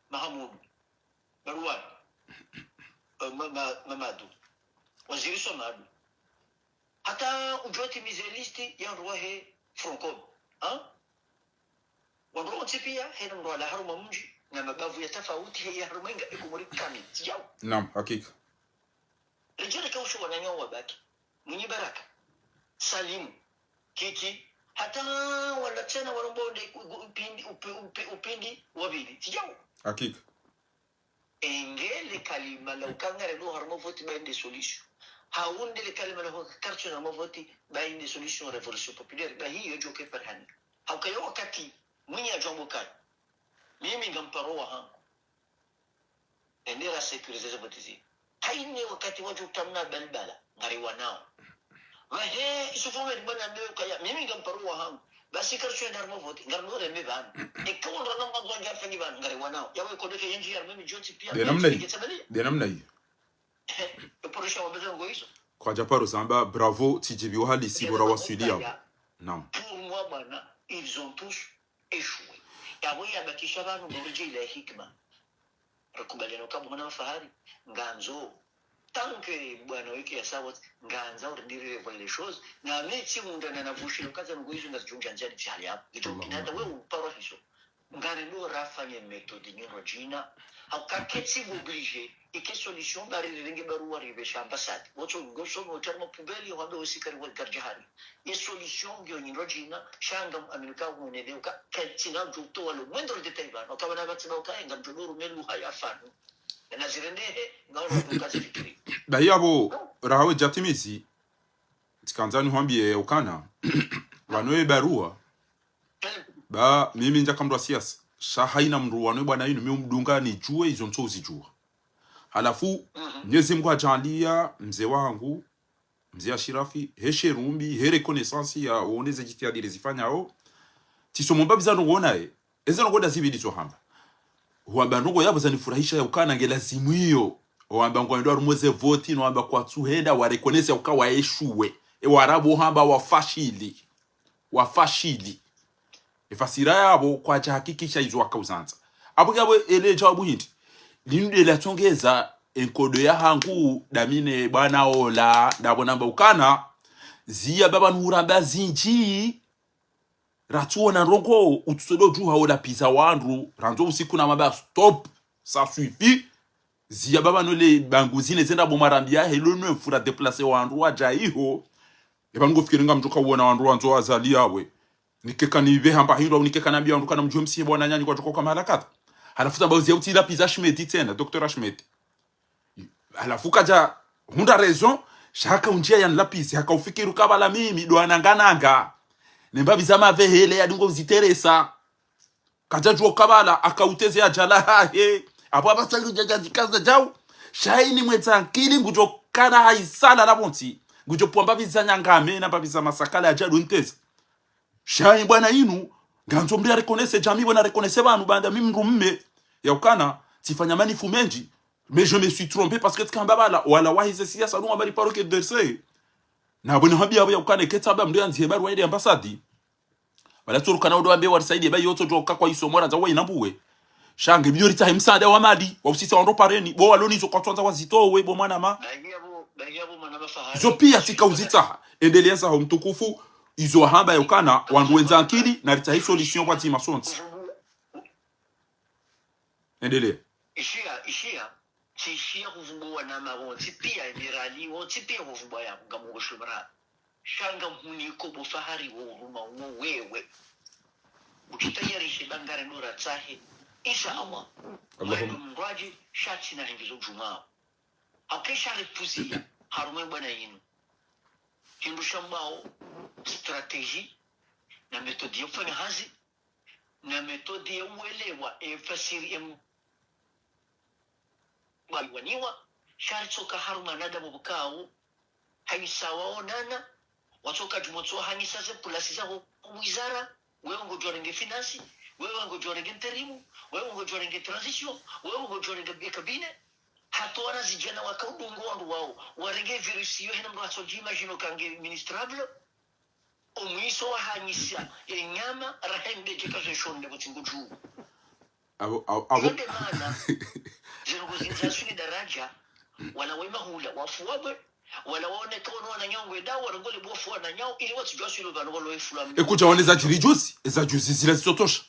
Mahamudu. Barwani. Eh, ma, ma, Mamadu. Waziri Swamadu. Hata udjo timize liste ya wandru wahe Front Commun. Ha? Wandru wontsi piya, hena mndru walawa harumwa mdji, na mabavu ya tafauti, heya harumwa inga, e Komori kamili. Tsidjao. Naam, hakika. Ridjere ka usho wananya wabaki. Mwinyi Baraka. Salimu. Kiki. Hata wala tsena warombo nde u-, u-, upindi, upi-, upi-, upindi wa pvili. Tsidjao. Hakika. Enge le kalima la uka ngarendo harumwa voti ba inde solution. Hau nde le kalima la uka kartsu harumwa voti ba inde solution révolution populaire. Ba hiyo djoke parhani. Hauka yo wakati mwinyi adjwambo kaya. Mimi ngamparo wahangu. Ende ra sécuriser ze voti zi. Haine wakati wadjo utamna balbala. Ngari wanao. Wahe, Yusufu Mohamed bwana ambe ukaya, mimi ngamparo wahangu. Basi kartsu hwenda harumwa voti, ngarino reme pvanu. Eka wandru na mwangu wadja fanyi pvanu, ngari wanao. Yawe kodeke yendji ya mimi djoti piya, de namna iyo. De namna iyo. Eporosha wabeza ngo izo. Kwadja paro zamba, bravo, tsidjibiwa halisi, bora waswili yao. Naam. Pour moi, bwana, ils ont tous échoué. Yapvo yabakisha pvanu ngoridje ile hikima. Rikubaliana uka bo mwana wa Fahari, ngandzo. Tant que bwana weke ya sawa, ngandzo urindiri revoir les choses. Na mi tsi mundru na navushile ukaza ndrongo izo ngazidjondja ndziani pvahali yapvo. Ijo kinata we uparwa hizo. Ngarendo rafanye méthode nyindrodjina. Hauka ketsi obligé. Ike solution bari rirenge barua ripveshe ambassade. Wotso ngosome wotsarumwa poubelle, wambe wosi kari wa gardien hari. Ye solution ngiyo nyindrodjina, sha ngamuamini ka mwenelewa uka, katsina udjo utowa le moindre détail pvanu. Uka pvana pvatsi ba uka, ngamdjo doru melu haya pvanu. Na zirendehe, ngaona uka zifikiri. Ba yapvo, rahawe djatimizi, tsikandza nihwambiye ukana, pvanu ye barua, ba, mimi ndjaka mndru wa siasa, sha haina mndru wanu bwana inu, mi umdunga nidjuwe, izo ntso uzidjuwa. Halafu, Mnyezi Mngu hadjaaliya, mze wangu, mze Ashirafi, he sherumbi, he reconnaissance ya wone ze jitihadi rizifanyao. Tsisomo mbapvi za ndrongo naye, eze ndrongo ndazipvili zo hamba. Hwamba ndrongo yapvo zanifurahisha ya ukana nge lazimu iyo. Hwamba ngwendo harumwa ze voti, no hwamba kwatsu hwenda, wa reconnaisse ya uka wa échoué. E Warabu hamba wafashili. Wafashili. Efasira yapvo kwadja hakikisha izo wakauzandza. Apvo yapvo ele djawabu hindri. Linu ndela tsongeza enkodo yahangu, damine bwana ola, ndapvo namba ukana, ziya baba nuhuramba zindji, ratsuona ndrongo, utsusodo djuha ola piza wandru, randzo usiku na maba stop, ça suffit. Ziya baba nole bangu zine zenda bo marambi yahe, lo nwe mfura déplacer wandru wadja iho. Eba ngo fikiri ngamdjoka uona wandru wandzo Azali yawe. Nikeka nipve hamba hindru, au nikeka nambia wandru kana mdjuwe msihe bwana nyanyi kwadjoka uka mahala kadha. Halafu zamba uziya utsi la piza Ahmed tsena, docteur Ahmed. Halafu kadja hundra raison, sha haka undjia yanlapizi, haka ufikiri ukabala mimi, ndo anangananga. Nemba biza mavehele, yadungo uziteresa. Kadja djuwa ukabala, haka uteze ya djala hahe. Apvo apvasa ngudjo djadjikaza djau. Sha ini mwendza nkili, ngudjo kana haisala la pvontsi. Ngudjo pvwamba biza nyangame, namba biza masakala ya djadu nteza. Sha i bwana inu, ngandzo mndru ya reconnaisse djami, bwana reconnaisse pvanu, banda mi mndru mme. Ya ukana, tsifanya manifu mendji. Mais je me suis trompé parce que tsikamba bala, wala wahize siyasa, nunga bali paroke derse. Na bwana hambi apvo ya ukana, ketsa ba mndru yandzihe barua ile ambassade. Wala tsuru kana udo ambe warisaidie, ba yotso djo kaka kwa iso mora za wa inambuwe. Sha nge bidjo ritsahe msaada wa mali, wa usisa wandro pareni, bo walo nizo kwatsandza wazitowe, bo mwanama. Izo pia tsika uzitsaha, endelea zaho mtukufu, izo wahamba ya ukana, wandru wendza nkili, na ritsahe solution pvwadzima sontsi. Endelea. Ishiya, ishiya, tsishiya huvumbwa wanama wontsi pia, emirali wontsi pia huvumbwa ya, ngamungo shubra. Sha ngamhuniko bo fahari wo uruma uwo wewe. Utsitayarishe bangare ndo ratsahe. Insha Allah. Allahumma. Wendo mndrwadji, sha tsina hingizo djumao. Hauka sha ripvuziya, harumwa bwana inu. Hindru shambao, stratégie, na méthode ya ufanya hazi, na méthode ya uelewa, e fasiri, em, waliwaniwa, sha ritsoka harumwa wanadamu pvukao, haisa waonana, watsoka djumotso hanyisa ze pulasi zaho wizara, wewe ngodjo renge finance, wewe ngodjo renge intérim, wewe ngodjo renge transition, wewe ngodjo renge cabinet, hata wana zidjana waka udungo wandru wao, warenge virus iyo hena mndru hatso dji imagine kange ministrable, omwiso wahanyisa, ye nyama, rahende djeka ze shonde pvotsi ngudju. Apvo, apvo, apvo. Iyo nde maana, zinu ngozindza suni daraja, wala wema hula, wafu wabwe, wala waoneka wanu wananyao ngwendao, wala ngole bofu wananyao, ili watsudjuwa swilo pvanu walo efula mna. Ekudja wone za djiri juzi, eza juzi zila zitsotosha.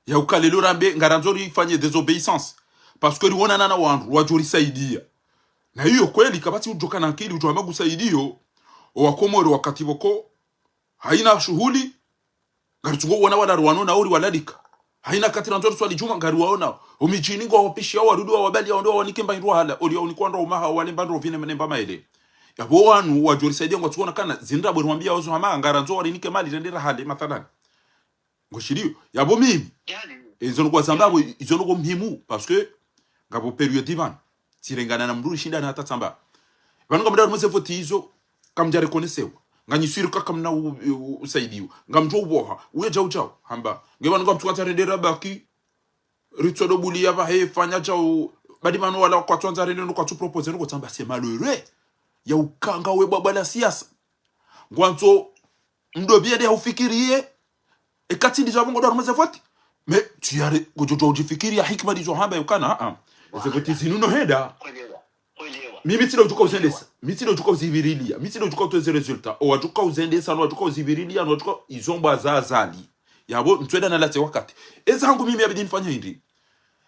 Ya uka lelo rambe, ngarandzo rifanye désobéissance. Parce que riwonana na wandru, wadjo risaidia. Na iyo kweli, kapvatsi udjoka na nkili, udjo hamba ngusaidio, owakomori wakati pvoko, haina shuhuli, ngaritsungo uona wala ruwano na ori walalika. Haina kati randzo riswali djumwa, ngariwaona. Omidjini ngwawapishiya warudi wawabaliya wandru wawanike mba hindru wahala, ori wawanike wandru waumaha, wale mba ndro vine mnemba maele. Yapvo wanu, wadjo risaidia ngwatsuona kana, zindra bwe ruwambia wazo hama, ngarandzo warinike mali, rende rahale, mathalani. Ngoshiliyo, yapvo mimi. Izo nukwa zamba, izo nukwa muhimu, parce que ngapvo période pvanu. Tsirengana na mndru rishindana hata tsamba. Pvanu ngamdja rumweze voti izo, kamdja reconnaissewa. Nganyi sûr ka kamna u, u, usaidiwa. Ngamdjo uboha, uye djau djau, hamba. Nge pvanu ngamtsuka tsarendera baki, ritsodo buliya pvahe fanya djau, badi pvanu wala kwatsandza rende no kwatsu proposer no kwatsamba c'est malheureux. Ya ukanga we baba la siasa. Ngwandzo mndru pvia nde haufikiriye. Ekati ndizo apvo ngodjo rumweze voti. Mais, tu as re-, ngodjo udjifikiriya hikima ndizo hamba ya ukana, ah, ah. Eze voti zinu no henda. Kwelewa, kwelewa. Mimi tsi ndo udjuka uzendesa. Mi tsi ndo udjuka uzivirilia. Mi tsi ndo udjuka utweze résultat. Owadjuka uzendesa, no wadjuka uzivirilia, no wadjuka izo mba za Azali. Yapvo, ntsweda nalatse wakati. Eza hangu mimi yabidi nifanye hindri.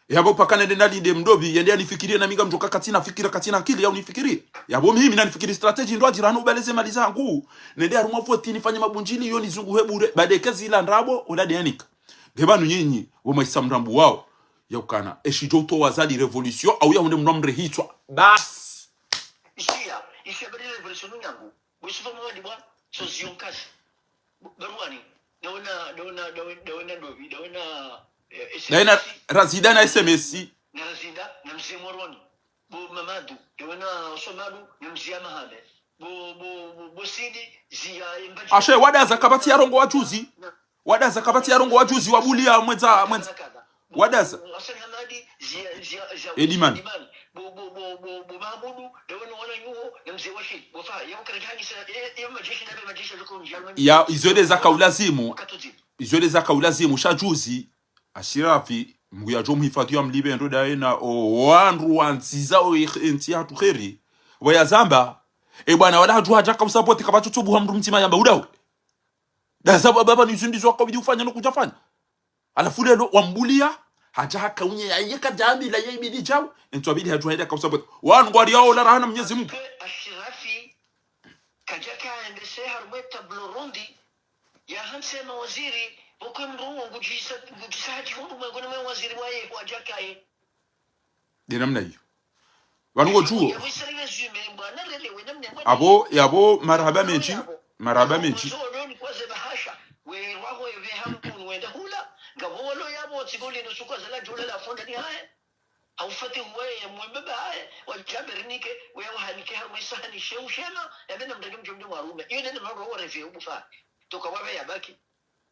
Yapvo paka nende nalinde mndru pvi, yende yanifikiriye na mi ngamdjoka katsina fikira, katsina nkili ya unifikiriye. Yapvo mimi nanifikiri stratégie ndo adjirano ubaleze mali zangu. Nende harumwa voti nifanye mabundjiliyo nizunguhe bure, bade kezi la ndrabo, ola de yanika. Nge pvanu nyinyi, wo mwaisa mrambu wao. Ya ukana, eshi djo utowa Azali révolution, au ya hunde mndru amrehitswa. Basi. Ishiya, ishiya badi révolution nyangu. Bo Yusufa Muhamadi bwa, so ziyo nkashi. Bo, Barwani, dawena, dawena, dawena, dawena Ndovi, dawena, eh, Dawena S M S. Razida na S M S. Na Razida, na Mze Moroni. Bo Mamadu, dawena Somadu, na Mze Amahame. Bo, bo, bo, bo Sidi, ziya Mbadji. Ashe, wadaza kapvatsi ya rongowa juzi. Na, Wadaza kapvatsi ya rongowa juzi wabuliya mwendza, mwendza. Wadaza. Hassan Hamadi, Zia-, Zia-, Zia-, Edimani. Edimani. Bo, bo, bo, bo, bo Mahamudu, dawena wana nyuho, na Mze Washid. Bo fa, ya ukara jani sa, ya, ya majeshi na be majeshi ya loko mjalo. Ya, izo nde zaka ulazimu. Wakati zi. Izo nde zaka ulazimu. Sha juzi, Ashirafi, Mngu yadjo mhifadhwi ya mlipve ndo daye na o wandru wandzizao e, entsi yahatru kheri. Pvo yazamba, e bwana wala hadjuha hadja ka usapoti kapvatsu tsubuha mndru mdzima yamba udawe. Nda sababu baba ni zindru zo wakabidi ufanya no kudjafanya. Halafu leo wambulia, hadja haka unye yaye kadjambi la ye ibidi djau, entsu abidi hadjuha hende ka usapoti. Wanu ngwari yao la rahana Mwenyezi Mungu. Ashirafi, kadjaka ende se harumwa e table ronde, ya hantsi mawaziri, pvoko mndru wo ngudjisa, ngudjisa hadji hundru mwengoni mwa waziri waye, wadjakaye. Nde namna iyo. Pvanu ngo djuo. Yapvo, yapvo, marahaba mendji, marahaba mendji. Haufati huwe ya mwembe baye, wa Djabir nike, we ya wahanike harumwa e sahani sheu shema, ya mena mndru mdjo mdjo mwarume. Iyo nene mndru wa reve ubufa. Toka wawe ya baki.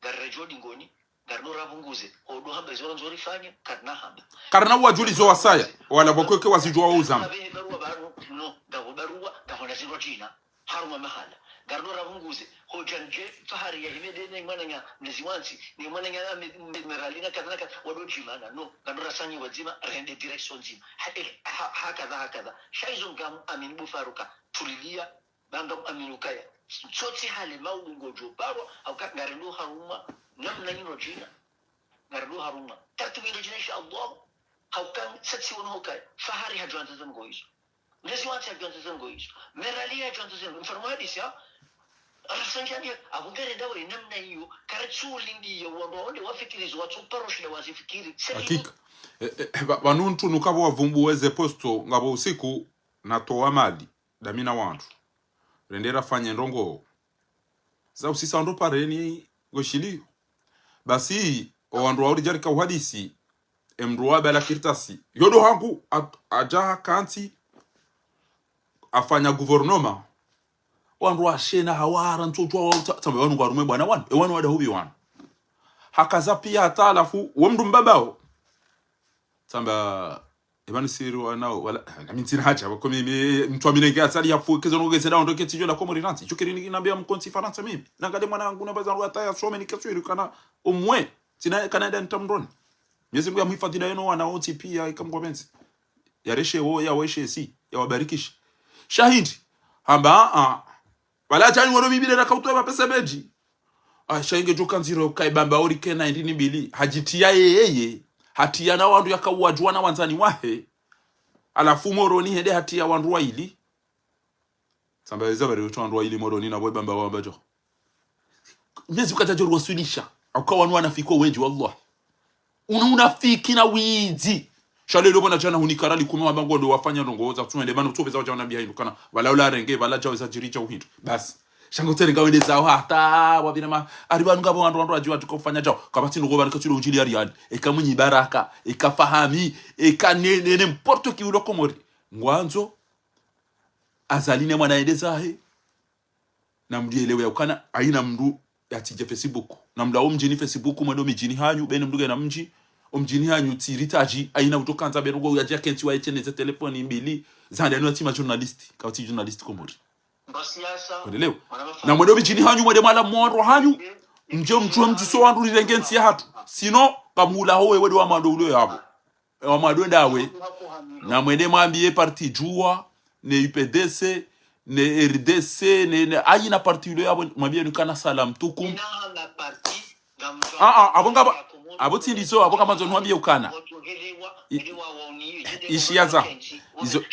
Ngari redjo dingoni, ngari no rapvunguze, hodo hamba izo randzo rifanye, karina hamba. Karina wadjulizo wasaya, wala pvoko eke wazidjuwa wa uzamba. Hamba pvehe barua pvanu, no, ngapvo barua, ngapvo na zindru djina, harumwa mahala. Ngari no rapvunguze, hodja ndje, fahari ya hime nde ne mwananya, mlezi wantsi, ne mwananya, me, me, meralina, kadha na kadha, wado djimana, no, ngari no rasanye wadzima, rende direction ndzima. Ha, eh, ha, hakadha, hakadha. Sha izo ngamu, amini bufaruka, tulilia, banga amini ukaya. Tsotsi hale maudu ngodjo barwa, hauka ngari ndo harumwa, namna nyino djina. Ngari ndo harumwa. Tartibu ndo djina, insha Allah. Hauka satsi wono hukaya. Fahari hadjo andza ze ndrongo izo. Mlezi wantsi hadjo andza ze ndrongo izo. Merali hadjo andza ze ndrongo. Mfano hadisi ya. Rafsanjani ya. Apvo ngari ndawo namna iyo. Karatsu lindi ya wandru wonde wafikiri zo watsu paro shinda wazifikiri. Hakika. Eh, eh, pva-, pvanu ntru nukapvo wavumbuwe ze posto ngapvo usiku natowa mali. Ndami na wandru. Rende rafanye ndrongo. Za usisa wandru pareni ngo shiliyo. Basi, o wandru wa uridjarika uhadisi, e mndru wa bala kartasi. Yodo hangu, at-, adja hakantsi, afanya guvernoma. Wandru washena hawara, ntsodjuwa wa uta-, tsamba wanu ngwarume bwana wanu, e wanu wada hubi wanu. Hakaza pia hata halafu, wo mndru mbabao. Tsamba, e pvanu siri wanao, wala, na mi ntsina haja, pvoko mi, mi, mndru wa mi nenge asali ya fu, kezo no geze da ondo ketsi djo la Komori nantsi. Shukiri ni nambia mkontsi Farantsa mimi. Nangale mwana wangu na baza ruwa taya some ni keswiri kana omwe. Tsina kana enda ntamroni. Mwenyezi Mungu ya mhifadhi na yeno wana wontsi pia ika Mngu apvendze. Ya reshe wo, ya weshe si, ya wabarikishe. Shahidi, hamba, a, a. Wala djani wano mibile na kautu ya mapesa mendji. Asha inge djo kandziro kaibamba ori kena indini mbili. Hadjitia yeyeye. Hatia na wandru yaka uwadjuwa na wandzani wahe. Halafu Moroni hende hatia wandru waili. Tsamba eza bari wetsu wandru waili Moroni na bwe bamba wamba djo. Mwenyezi Mungu kadjadjo ruwaswilisha. Hauka wanu wanafiki wendji, wallah. Unu unafiki na widzi. Sha leo pvona djana hunika rali kume wamba ngondo wafanya ndrongo za tsuende, pvanu tsopveza wadja wanambia hindru kana, pvala ula renge, pvala djawe za djiri dja uhindru. Basi. Sha ngo tserenga wende zao hata, wapvira ma, ari pvanu ngapvo wandru wandru wadji wadjuka ufanya djao. Kapvatsi ndrongo pvanu katsilo undjili ya riali. Eka Mwinyi Baraka, eka Fahami, eka ne, ne, ne mporto ki ulo Komori. Ngwandzo, Azali ne mwana ende zahe. Na mndru yelewe ya ukana, haina mndru yatsidje Facebook. Na mndru awo mdjini Facebook, mwendo midjini hanyu, bene mndru ngena mdji, omdjini hanyu tsiri tadji, haina utokandza bene ngo yadja kentsi wa echeneze telefoni mbili, zanda yanu yatsi ma journaliste, kawatsi journaliste Komori. Kwendeleo. Na mwendo midjini hanyu, mwende mwala mwandro hanyu, mdje mdjuwe mdjiso wandru rirenge ntsi yahatru. Sinon, kamula ho wewe ndo wa mwando ulo yapvo. Wa mwando ndawe. Na mwende mwambie parti Juwa, ne U P D C, ne R D C, ne, ne, haina parti ilo yapvo, mwambie nukana salam tukum. Ah, ah, apvo ngapvo, apvo tsi ndizo, apvo kamandzo nwambie ukana. I-, ishiya za. Izo.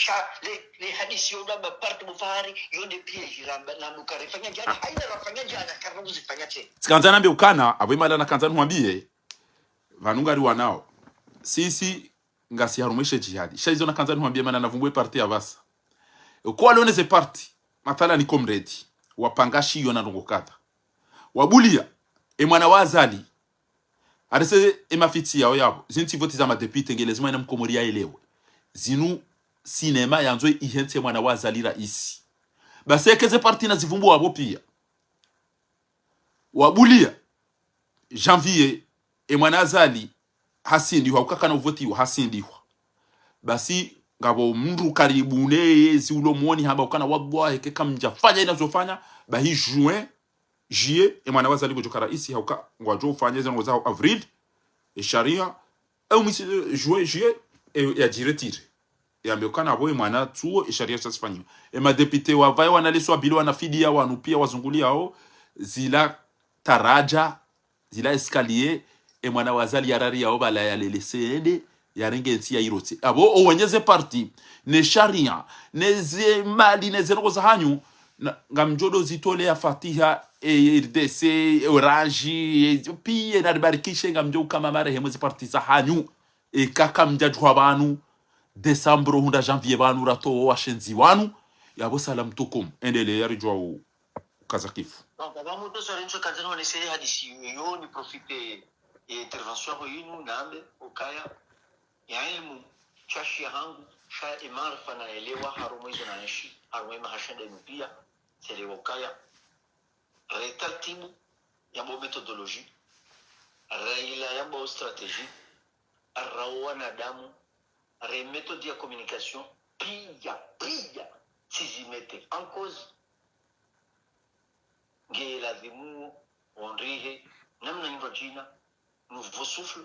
Tsikandza nambe ukana, apvo imala nakandza nwambie. Pvanu ngari wanao. Sisi, ngasi harumwa she jihadi. Sha izo nakandza nihwambie mana navumbuwe parti ya pvasa. Eko walone ze parti, mathalani Comrade, wapanga shiyo na ndrongo kadha. Wabulia, e mwana wa Azali, arese e mafitsi yao yapvo, zintsi voti za madepite nge lazima ina mkomori yaelewe. Zinu sinema yandzo ihentse mwana wa Azali raisi. Basi eke ze parti nazivumbuwa apvo pia. Wabulia, Janvier, e mwana Azali, hasindihwa, ukakana uvotiwa, hasindihwa. Basi, ngapvo mndru karibu neye, zi ulo mwoni hamba ukana, wallahi, eka kamdjafanya ina zofanya, bahi juin, juillet, e mwana wa Azali ngudjo ka raisi, hauka, ngwadjo ufanya ze ndrongo za avril, e sharia, Au mwezi juin, juillet, e, yadjiretire. Yambe ukana apvo emwana tsuo, esharia shasifanyiwa. Emadepite wapvaye wanaleswa bilo wanafidiya wanu piya wazunguliyawo zila taradja, zila escalier, emwana wa Azali yarariyawo pvala yalele sende, yarenge entsi yayirotse. Apvo owenye ze parti, ne sharia, ne ze mali, ne ze ndrongoo zahanyu, na, ngamdjo do zitolea fatiha, e, R D C, e, Orange, e, piya naribarikishe, ngamdjo ukaya marehemu ze parti zahanyu. Eka kamdjadjuha pvanu, décembre hundra janvier pvanu ratowo washenzi wanu, yapvo salam tukum, endeleya ridjuwa u, ukaza kifu. Donc, apva mutru sori ntswe kandza nonese hadisi yo, ni profite ye intervention ho yinu nambe ukaya, ya ilmu, sha shiya hangu, sha emaarifa naelewa harumwa izo naenshi, harumwa emaha shenda yinu piya, tselewa ukaya, re tartibu, yambo méthodologie, re ila yambo stratégie, ra wanadamu, re méthode ya communication, piya, piya, tsizimete en cause, nge lazimu, wondrihe, namna indro djina, nouveau souffle,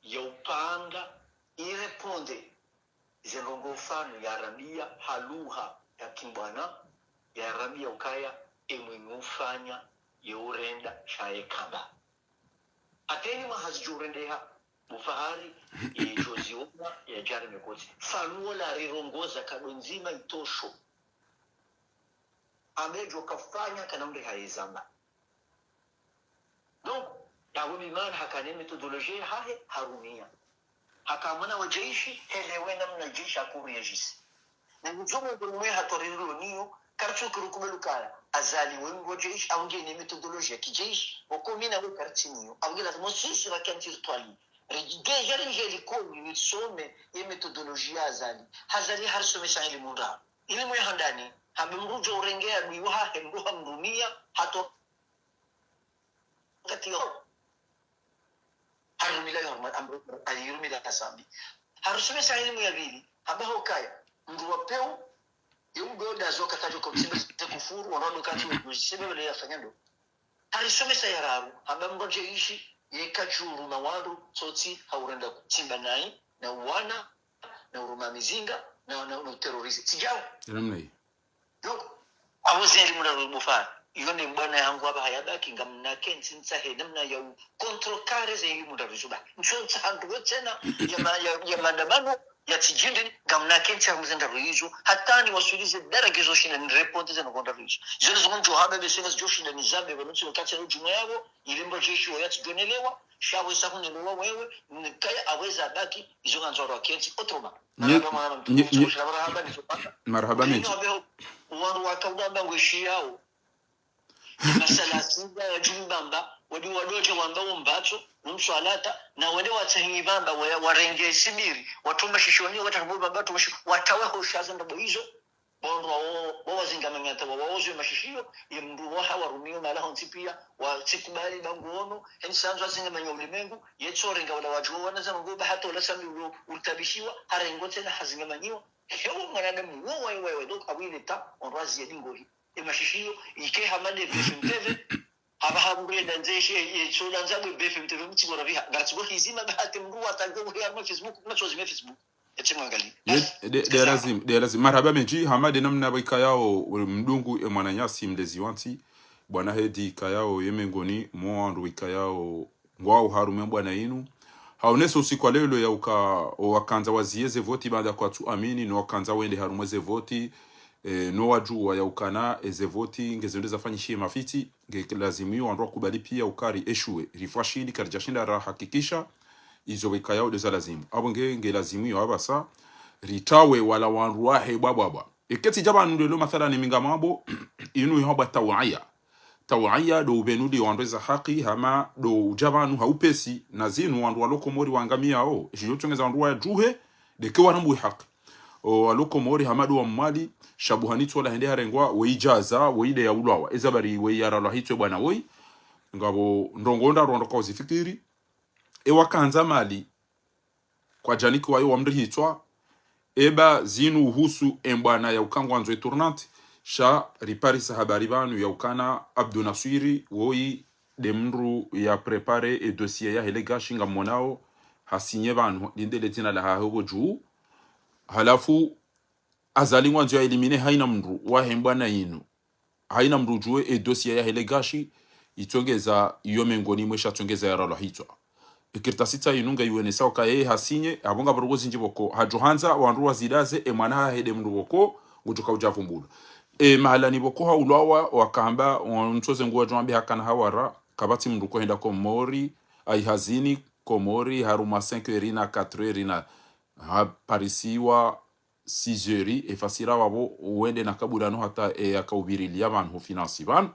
ya upanga, irépondre, ze ndrongoo mfano ya rambia ha lugha ya kimbwana, ya rambia ukaya, emwenye ufanya, ye urenda, sha ye kamba. Ateni mahazi djo urendeha, bufahari, ye djo ziona, ya djari mekotsi. Fanuo la rirongoza kado ndzima itosho. Ambe djo kafanya kana mbe haizamba. Donc, yapvo bimana hakana méthodologie hahe harumia. Haka mwana wa jeshi, helewe namna jeshi yakoréagir. Na nidjo mwe mwe hatori rilo niyo, kartsu kuru kubali ukaya, Azali we mndru wa jeshi, au ngena méthodologie ya kijeshi, oko mi na we kartsi niyo, au nge lazimu sisi rakiantsi ritwali. Ridje, ridje likoli, risome, ye méthodologie ya Azali. Azali harisomesa ilimu ndraru. Ilimu ya handani, hambe mndru djo urenge adui wahahe mndru hamrumia, hato wakati yo. Harumila yo, haruma, am-, alirumila kasambi. Harusomesa ilimu ya pvili, hamba hukaya, mndru wa pewu, ye mndru ndazo katajo kwa msimba ze kufuru, wanono kati wa mbuzi, sebe wale yafanya ndo. Harisomesa ya raru, hamba mndru dje ishi, ye kajuru mawando, tsotsi, haurenda kutsimba nayi, na uwana, na uruma mizinga, na, na, na uterroriser. Tsi djawo. Namna iyo. Donc, apvo zeli muna rubufa. Iyo ne mbwana yangu apva hayabaki, ngamna kentsi ntsahe, namna ya u contrecarrer ze ili muna ruzuba. Ntso ntsaha ndrongoo tsena, ya ma-, ya, ya maandamano, ya tsidjindri, ngamna kentsi ya mzenda ruizo, hata niwaswilize daraja izo shinda ni répondre ze ndrongoo nda ruizo. Izo nizo mndjo hamba be sina zidjo shinda nizambe, pvanu tsi wakati ya udjumwa yapvo, ili mba jeshi wa yatsi djonelewa, sha we sa hunelewa wewe, nikaya apvo zabaki, izo ngandzo rwa kentsi, autrement. Nye-, marahaba mwana mtu, nye-, nye-, marahaba ni zopaka. Marahaba menji. Nino abeho, wandru waka udamba ngwe shiyao. Masala singa ya djumba mba, wadi wadodje wamba umbatso, umswalata, na wende watsahingi bamba, wa-, warenge sibiri, watuma shishoni, watabu bamba, tuma shi-, watawe ho shazo ndabo izo, bondro wo, wo wazingamanya tawa, waozwe mashishiyo, ye mndru waha warumio mala hontsi piya, watsikubali bangu ono, heni sanzo wazingamanya ulimengu, ye tsorenga wala wadjuwa wana za ngo ba hata wala sami ulo, utabishiwa, harengo tsena hazingamanyiwa, hewo mwanadamu, wo, wa, wa, wa, donc, awile ta, ondro aziye dingohi. E mashishiyo, ike hama de B F M T V, hama hamrenda nze shi, e, e, tsola nza bwe B F M T V, mtsi bora viha, ngatsi bo hizima, ba hati mndru watango, uhe hama Facebook, matsozi me Facebook. Etse mwangali. Ye, basi, de, de lazim, de lazim. Marahaba menji, hama de namna ba ikayao, mdungu e mwananyasi mlezi wantsi, bwana Hedi ikayao, ye mengoni, mwa wandru ikayao, ngwao harumwa mbwana inu. Haonesa usiku wa leo ya uka, o wakandza waziye ze voti baada kwatsu amini, no wakandza wende harumwa ze voti, e, no wadjuwa ya ukana, e, ze voti, ngezende zafanyishiye mafiti, nge lazimu iyo wandru wakubali piya ukari eshuwe. Rifwashili karidjashinda rahakikisha, izo wekayao de za lazimu. Apvo nge, nge lazimu iyo apvasa, ritawe wala wandru wahe bwa bwa bwa. Eketsi dja pvanu lelo mathalani mi ngamwambo, inu ihambwa tawaya. Tawaya do ubenuli wandru eza haki, hama do udja pvanu ha upesi, na zinu wandru walo Komori wangamiyao, shiyo tsongeza wandru wadjuhe, deke warambuwe haki. O walo Komori hama do wa Mwali, shabuhani tsola hende harengwa, weyi djaza, weyi de ya ulwawa. Eza bari weyi yaralwa hitswe bwana woyi. Ngapvo ndrongoo ndraru wandru kwao zifikiri. E wakandza mali, kwadjanikiwa yo wamrihitswa, eba zinu uhusu e mbwana ya ukangwa ndzo e tournante, sha riparisa habari pvanu ya ukana Abdou Naswiri, woyi de mndru ya préparer e dossier yahe le gashi ngammonao, hasinye pvanu, linde le dzina lahahe pvo dju. Halafu, Azali ngwandzo ya éliminer haina mndru wahe mbwana inu. Haina mndru udjuwe e dossier yahe le gashi, itsongeza iyo mengoni mwe sha tsongeza ya ralwa hitswa. E kartasi tsa inu nge iwonesa uka yeye hasinye, apvo ngapvo ndrongoo zindji pvoko. Hadjo handza, wandru wazidaze, e mwana hahe nde mndru pvoko, ngudjo kaudja pvumbulwa. E mahalani pvoko haulwawa, wakamba, wa ntsoze nguwadjo wambe hakana hawara, kapvatsi mndru kohenda Komori, ayi hazini, Komori, harumwa cinq heures na quatre heures na, haparisiwa, six heures, e fasira wapvo, wende na kabulano hata e yakaubirilia pvanu ho finance pvanu.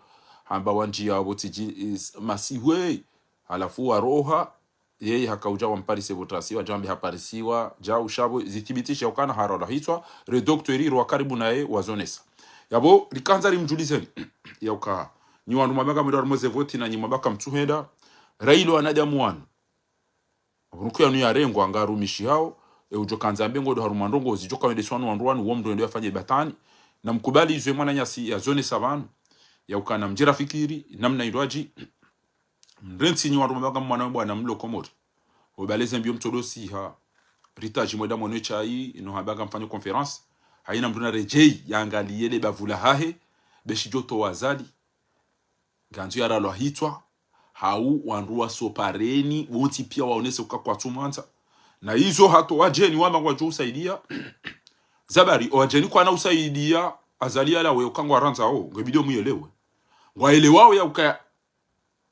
Hamba wandjia wapvo tsidji, is-, masiwe. Halafu waroha, yeye hakaudja wamparise pvo trasi, wadjambe haparisiwa, djau sha pvo, zithibitisha ukana haralwa hitswa, re docteur ri wa karibu naye wazonesa. Yapvo, rikandza rimdjulizeni, yauka, nyi wandru mwabaka mwendo harumwa ze voti na nyi mwabaka mtsuhenda, railo wanadamu wanu. Apvo nuku yanu yarengwa nga rumishi hao, e udjo kandza ambe ngodo harumwa ndrongoo zidjo kawendeswa ni wandru wanu, wo mndru wendo yafanye batani. Na mkubali izo e mwananyasi yazonesa pvanu, yaukana mdjira fikiri, namna indwaji, mrentsi nyi wandru mwabaka mwana we bwana mlo Komori. Obaleze mbio mtsodo siha, ritaji mwenda mwenwe chai, ino habaka mfanye conférence. Haina mndru na redjei, yaangaliye le bavu lahahe, be shidjo towa Azali. Ngandzo ya ralwa hitswa, hau wandru wa sopareni, wontsi pia waonese uka kwatsumwandza. Na izo hata wadjeni wamba ngwadjo usaidia. Zabari, o wadjeni kwana usaidia, Azali yalawe uka ngwarandzao, nge bidi omuyelewe. Ngwaelewao yauka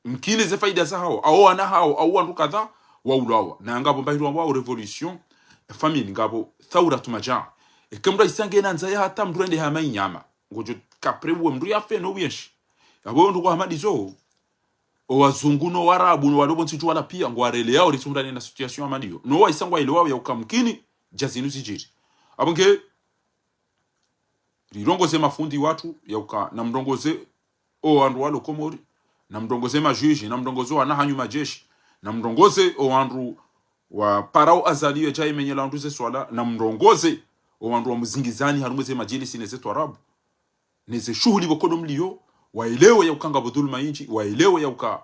mkini ze faida zahao, au wana hao, au wandru kadha, waulwawa. Na ngapvo mbahindru wambwao révolution, famine, ngapvo thauratu majaa. Eke mndru aisange na ndzaya hata mndru ende hama inyama. Ngodjo kapre uwe mndru yafe no uyenshi. Yapvo yo ndrongoo hama ndizo, o wazungu no warabu no walo pvontsi dju wala pia, ngwareleao ritsumrane na situation hama ndiyo. No waisa ngwaelewao yauka mkini, dja zinu zidjiri. Apvo nge, rirongoze mafundi watru, yauka, na mrongoze o wandru walo Komori, na mrongoze majuji, na mrongoze o wana hanyu majeshi, na mrongoze o wandru waparao Azali yo djai menyela wandru ze swala, na mrongoze o wandru wa muzingizani harumwa ze majilisi ne ze twarabu, ne ze shuhuli pvoko ndo mlio, waelewe yauka ngapvo dhuluma indji, waelewe yauka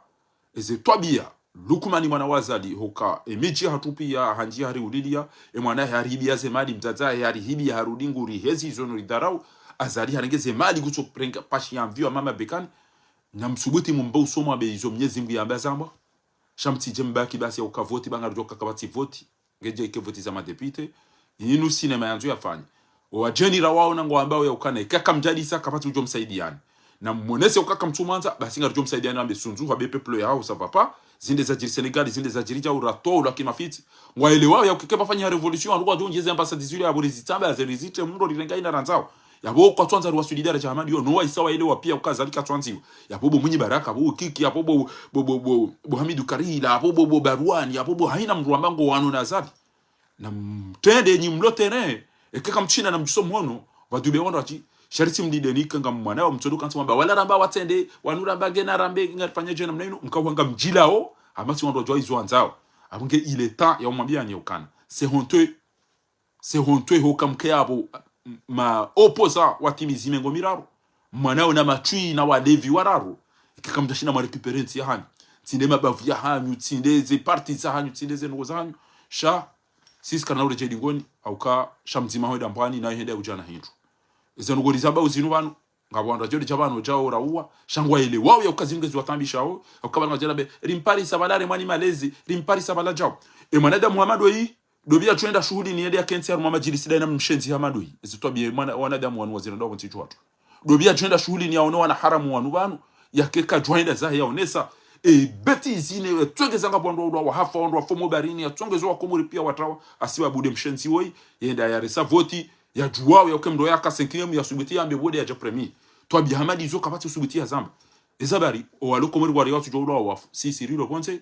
eze twabia, Lukumani mwana wa Azali, hoka, e midji yahatru pia, handji hariulilia, e mwana yahe harihibia ze mali, mdzadze yahe harihibia harudi nguri hezi izo no ridharau, Azali harenge ze mali kutso prenga pashi ya mvio wa mama bekani, na msubuti mumbe uso mwa be izo Mnyezi Mngu yamba zamba, sha mtsidje mbaki basi yauka voti, ba ngaridjo kaka pvatsi voti. Ngedje ike voti za madepite, inu sinema yandzo yafanye. O wadjeni rawaona ngwambao yaukana, ikaka mdjadisa kapvatsi udjo msaidiani. Na mmonese ukaka mtsumwandza, basi ngaridjo msaidiani ambe sunzu, habe peuple yahao, ça va pas. Zinde zadjiri Sénégal, zinde zadjiri djau rato, ula kimafiti. Ngwaelewao yauka eke pvafanya révolution, wandru kwadjo ndjeze ambassade zile yapvo rizitsamba, yaze rizitre, mndro rirenga ina randzao. Yapvo kwatswandza riwaswili daraja hama ndiyo, no waisa waelewa pia uka Azali katswandziwa. Yapvo bo Mwinyi Baraka, bo Kiki, yapvo bo, bo, bo, bo, bo Hamidu Karila, yapvo bo, bo Barwani, yapvo bo haina mndru wamba ngwawano na Azali. Na mtrende nyi mlo terrain, eke kamtsina na mdjuso mwono, pvadube wandru watsi, sha ritsi mlideni ika ngamwana wa mtsodo kantsi wamba, wala ramba watsende, wanu ramba ngena rambe, ngarifanye dje namna inu, mkawanga mdjilao, hama si wandru wadjuwa izo wandzao. Apvo nge il est temps ya umwambia nyi ukana. C'est honteux. C'est honteux hoka mke yapvo, ma opposants watimizi mengo miraru. Mwana wena matswi na walevi wararu. Ike kamdjashinda mwa récupérer ntsi yahanyu. Tsinde mabavu yahanyu, tsinde ze parti zahanyu, tsinde ze ndrongoo zahanyu. Sha, sisi karina uredjei dingoni, hauka, sha mdzima hwenda mbwani, na hende ya udjana hindru. Eze ndrongoo rizambao zinu pvanu, ngapvo wandru wadjo dja pvanu djao rauwa, sha ngwaelewao yauka zinu ngeziwatambishao, hauka pvanu wadjela be, rimparisa pvala re mwani malezi, rimparisa pvala djao. E mwanadamu Muhammad oyi, dobi yadjoenda shuhulini yende yakentsi harumwa majilisi daina mshenzi hama ndoyi. Ezi twabia mwana, wanadamu wanu wazina ndo pvontsi dju watru. Dobi yadjoenda shuhulini yaone wana haramu wanu pvanu, yake kadjwaenda zahe yaonesa. E bêtise ine, e tsongeza ngapvo wandru waulwa wahafa, wandru wafa mo barini, yatsongeza wa Komori pia watrawa, asiwa bude mshenzi woyi, yenda yaresa voti, yadjuwao yauka mndro yaka cinquième, yasubuti yambe bo nde yadja premier. Twabia hama ndizo kapvatsi usubuti yazamba. Eza bari, o walo Komori wari watsudjuwa ulwa wafu. Sisi rilo pvondze,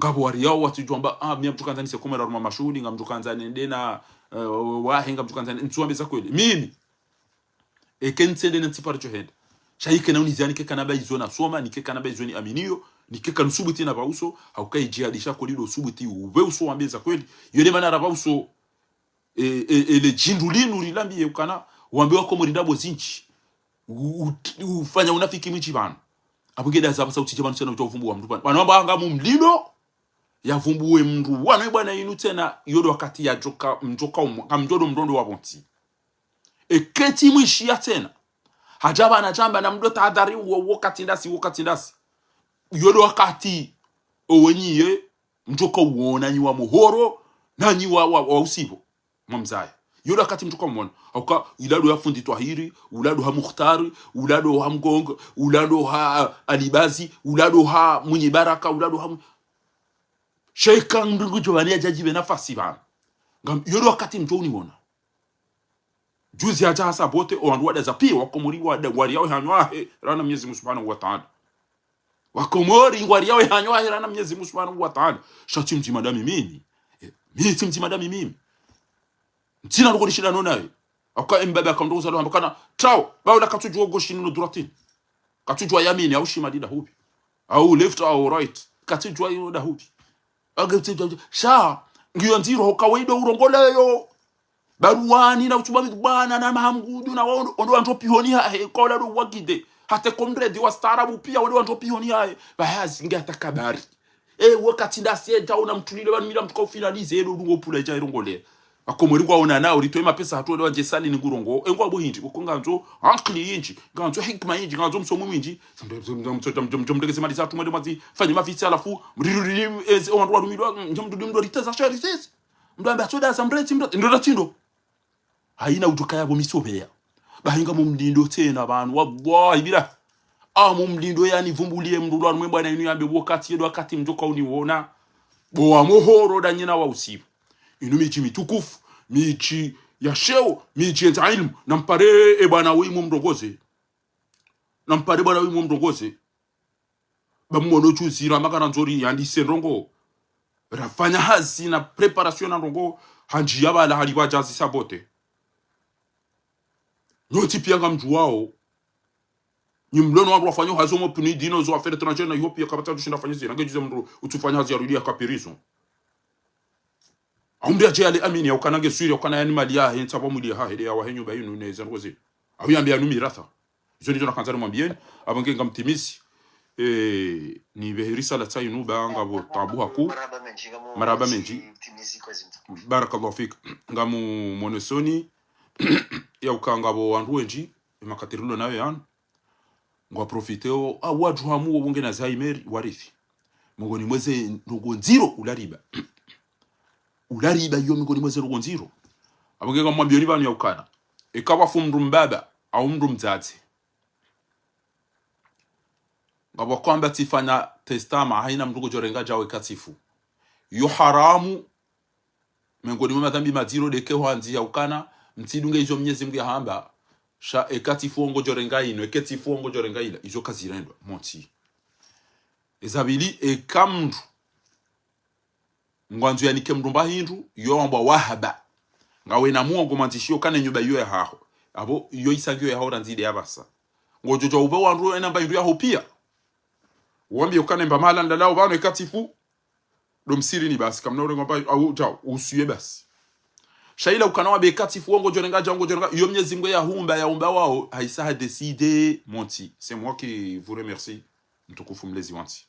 ngapvo wari yao watsudjuwa amba, ah, mi ngamdjukandza nise Komori harumwa mashuhuli, ngamdjukandza nende na, eh, wahe, ngamdjukandza ne, ntsuwambe za kweli. Mimi, eke ntsende ne ntsiparo djo henda. Sha ike na uniziani keka namba izo nasoma, ni keka namba izo niaminiyo, ni keka nusubuti na pvauso, hauka idjihadi sha kweli ndo usubuti, uwe uso wambe za kweli. Yo nde mana ra pvauso, e, e, e, le djindru linu rilambiye ukana, wambe wa Komori ndrabo zindji. U-, u-, ufanya unafiki mwindji pvanu. Apvo ngeda za pvasa utsidje pvanu tsena udja uvumbuwa mndru pvanu. Pvanu wamba anga mumlilo. Yavumbuwe mndru. Wanu ye bwana inu tsena, yo ndo wakati yadjoka, mdjoka umwa, ngamdjo ndo mndru ndo wapvontsi. Eka tsi mwishiya tsena. Hadja pvanu hadjamba namdo tahadhari wo, wo wakati ndasi, wo wakati ndasi. Yo ndo wakati owenyi ye, mdjoka uona nyi wa Mohoro, na nyi wa, wa, wa Usivo. Mwamzaya. Yo ndo wakati mdjoka mwona. Hauka, ula ndo ha fundi Twahiri, ula ndo ha Mukhtari, ula ndo ha Mgongo, ula ndo ha Alibazi, ula ndo ha Mwinyi Baraka, ula ndo ha Mwi-, Sheikh Ndungu Jovani yadja djipve nafasi pvanu. Ngam, yo ndo wakati mdjo uniona. Juzi hadja hasabote, owandru wadaza piya, Wakomori wada, ngwariyawo hanywahe, rana Mnyezi Mungu Subhanahu wa Ta'ala. Wakomori ngwariyawo hanywahe, rana Mnyezi Mungu Subhanahu wa Ta'ala. Sha tsi mdzima ndami mimi. Eh, mi tsi mdzima ndami mimi. Ntsina ndrongoo nishindano naye. Hauka embaba haka mndru kuzalwa hamba kana, tsao, ba ula katsudjuwa goshi nino duratini. Katsudjuwa yamini, au shimali ndahupvi. Au left, au right. Katsudjuwa ino ndahupvi. Ake tsi, sha, ngiyo ndziro, hauka wendo urongoleyo. Baruwani na utsuba mitu bwana na mahamgudu na wao, ondo wandjo pihoni hahe, kola ndo wagide. Hata komredi wa staarabu piya, ondo wandjo pihoni hahe. Bahazi nge hata kabari. E, wakati ndasi edja ona mtulile, pvanu mila mdjoka ufinalize, elo ndrongoo pvula idja irongole. Wakomori ngwaonana, uritowe mapesa hatru, elo wandje sali ni ngurongo. E, ngwabo hindji, koko ngandzo, ankili yindji, ngandzo hikima yindji, ngandzo msomo mwindji. Mdjo mdekeze mali zatru, mwende mwazi, fanye mavitsi halafu, mriruri, eze, owandru walumilwa, mdjo mdru, mdru riteza shari sisi. Mdru amba tsoda za mreti, mdru, ndo nda tsindo. Hayina udjo kaya pvo miso pveya. Bahi ngamumlindo tsena pvanu, wallahi bila. Amumlindo yanivumbuliye mndru lwa rumwe bwana inu yambe wakati, ye ndo wakati mdjoka uniona. Bo wa Mohoro nda nyina wa Usivo. Inu midji mitukufu, midji ya sheo, midji yendza ilmu. Nampare e bwana uyi mumrongoze. Nampare bwana uyi mumrongoze. Ba mwono juzi ra makana ndzori yandise ndrongoo. Rafanya hazi na préparation na ndrongoo. Handji ya pvala hali pvadja zi sabote. Nyontsi piya ngamdjuwao. Nyi mlono wandru wafanya hazi omo puni dino zo affaires étrangères na yo piya kapvatsa tushinda fanya zina. Nge juze mndru utsufanya hazi ya rudi ya kapirizo. Aumbi adje yale amini ya ukana nge swiri ya ukana yani mali yahe, ntsa pvo mwili yahahe, nde ya wahe nyumba yinu, ne zandru zi. Au yambe yanu miratha. Izo ndizo nakandza nimwambiyeni, apvo nge ngamtimizi. E, ni pvehe risala tsa yinu ba ngapvo tabu haku. Marahaba mendji. Barakallahu fik. Ngamu monesoni, ya uka ngapvo wandru wendji, e makati rilo nayo yanu. Ngwa profiteo, a, wadjuhamu wo ngena Alzheimer, warithi. Mengoni mweze ndrongoo ndziro, ula riba. Ula riba yo mengoni mweze ndrongoo ndziro. Apvo nge ngamwambiyoni pvanu ya ukana. Eka pvwafu mndru mbaba, au mndru mdzadze. Ngapvo kwamba tsifanya testament, hayina mndru ngudjorenga djawo eka tsifu. Yo haramu, mengoni mwa madhambi madziro ndeke hwandziha ukana, mtsidunge izo Mnyezi Mungu yahamba, sha eka tsifu wo ngudjorenga ino, eke tsifu wo ngudjorenga ila, izo kazirendwa, montsi. Eza pvili, eka mndru, ngwandzo yanike mndru mba hindru, yo wambwa wahaba. Ngawe na mwongo mwandzishiyo ukana enyumba iyo yahaho. Apvo, iyo isa ngiyo yahaho randzi nde ya pvasa. Ngodjo djuwa upve wandru ena mba hindru yaho piya. Wambiye ukana mba mahala ndalao pvanu eka tsifu. Ndo msiri ni basi, kamna urenga mba, au, djao, usuye basi. Sha ila ukana wambe eka tsifu wo ngudjorenga, djao ngudjorenga, iyo Mnyezi Mungu yahumba, yahumba wao, haisa ha décider, montsi. C'est moi qui vous remercie, mtukufu mlezi wantsi.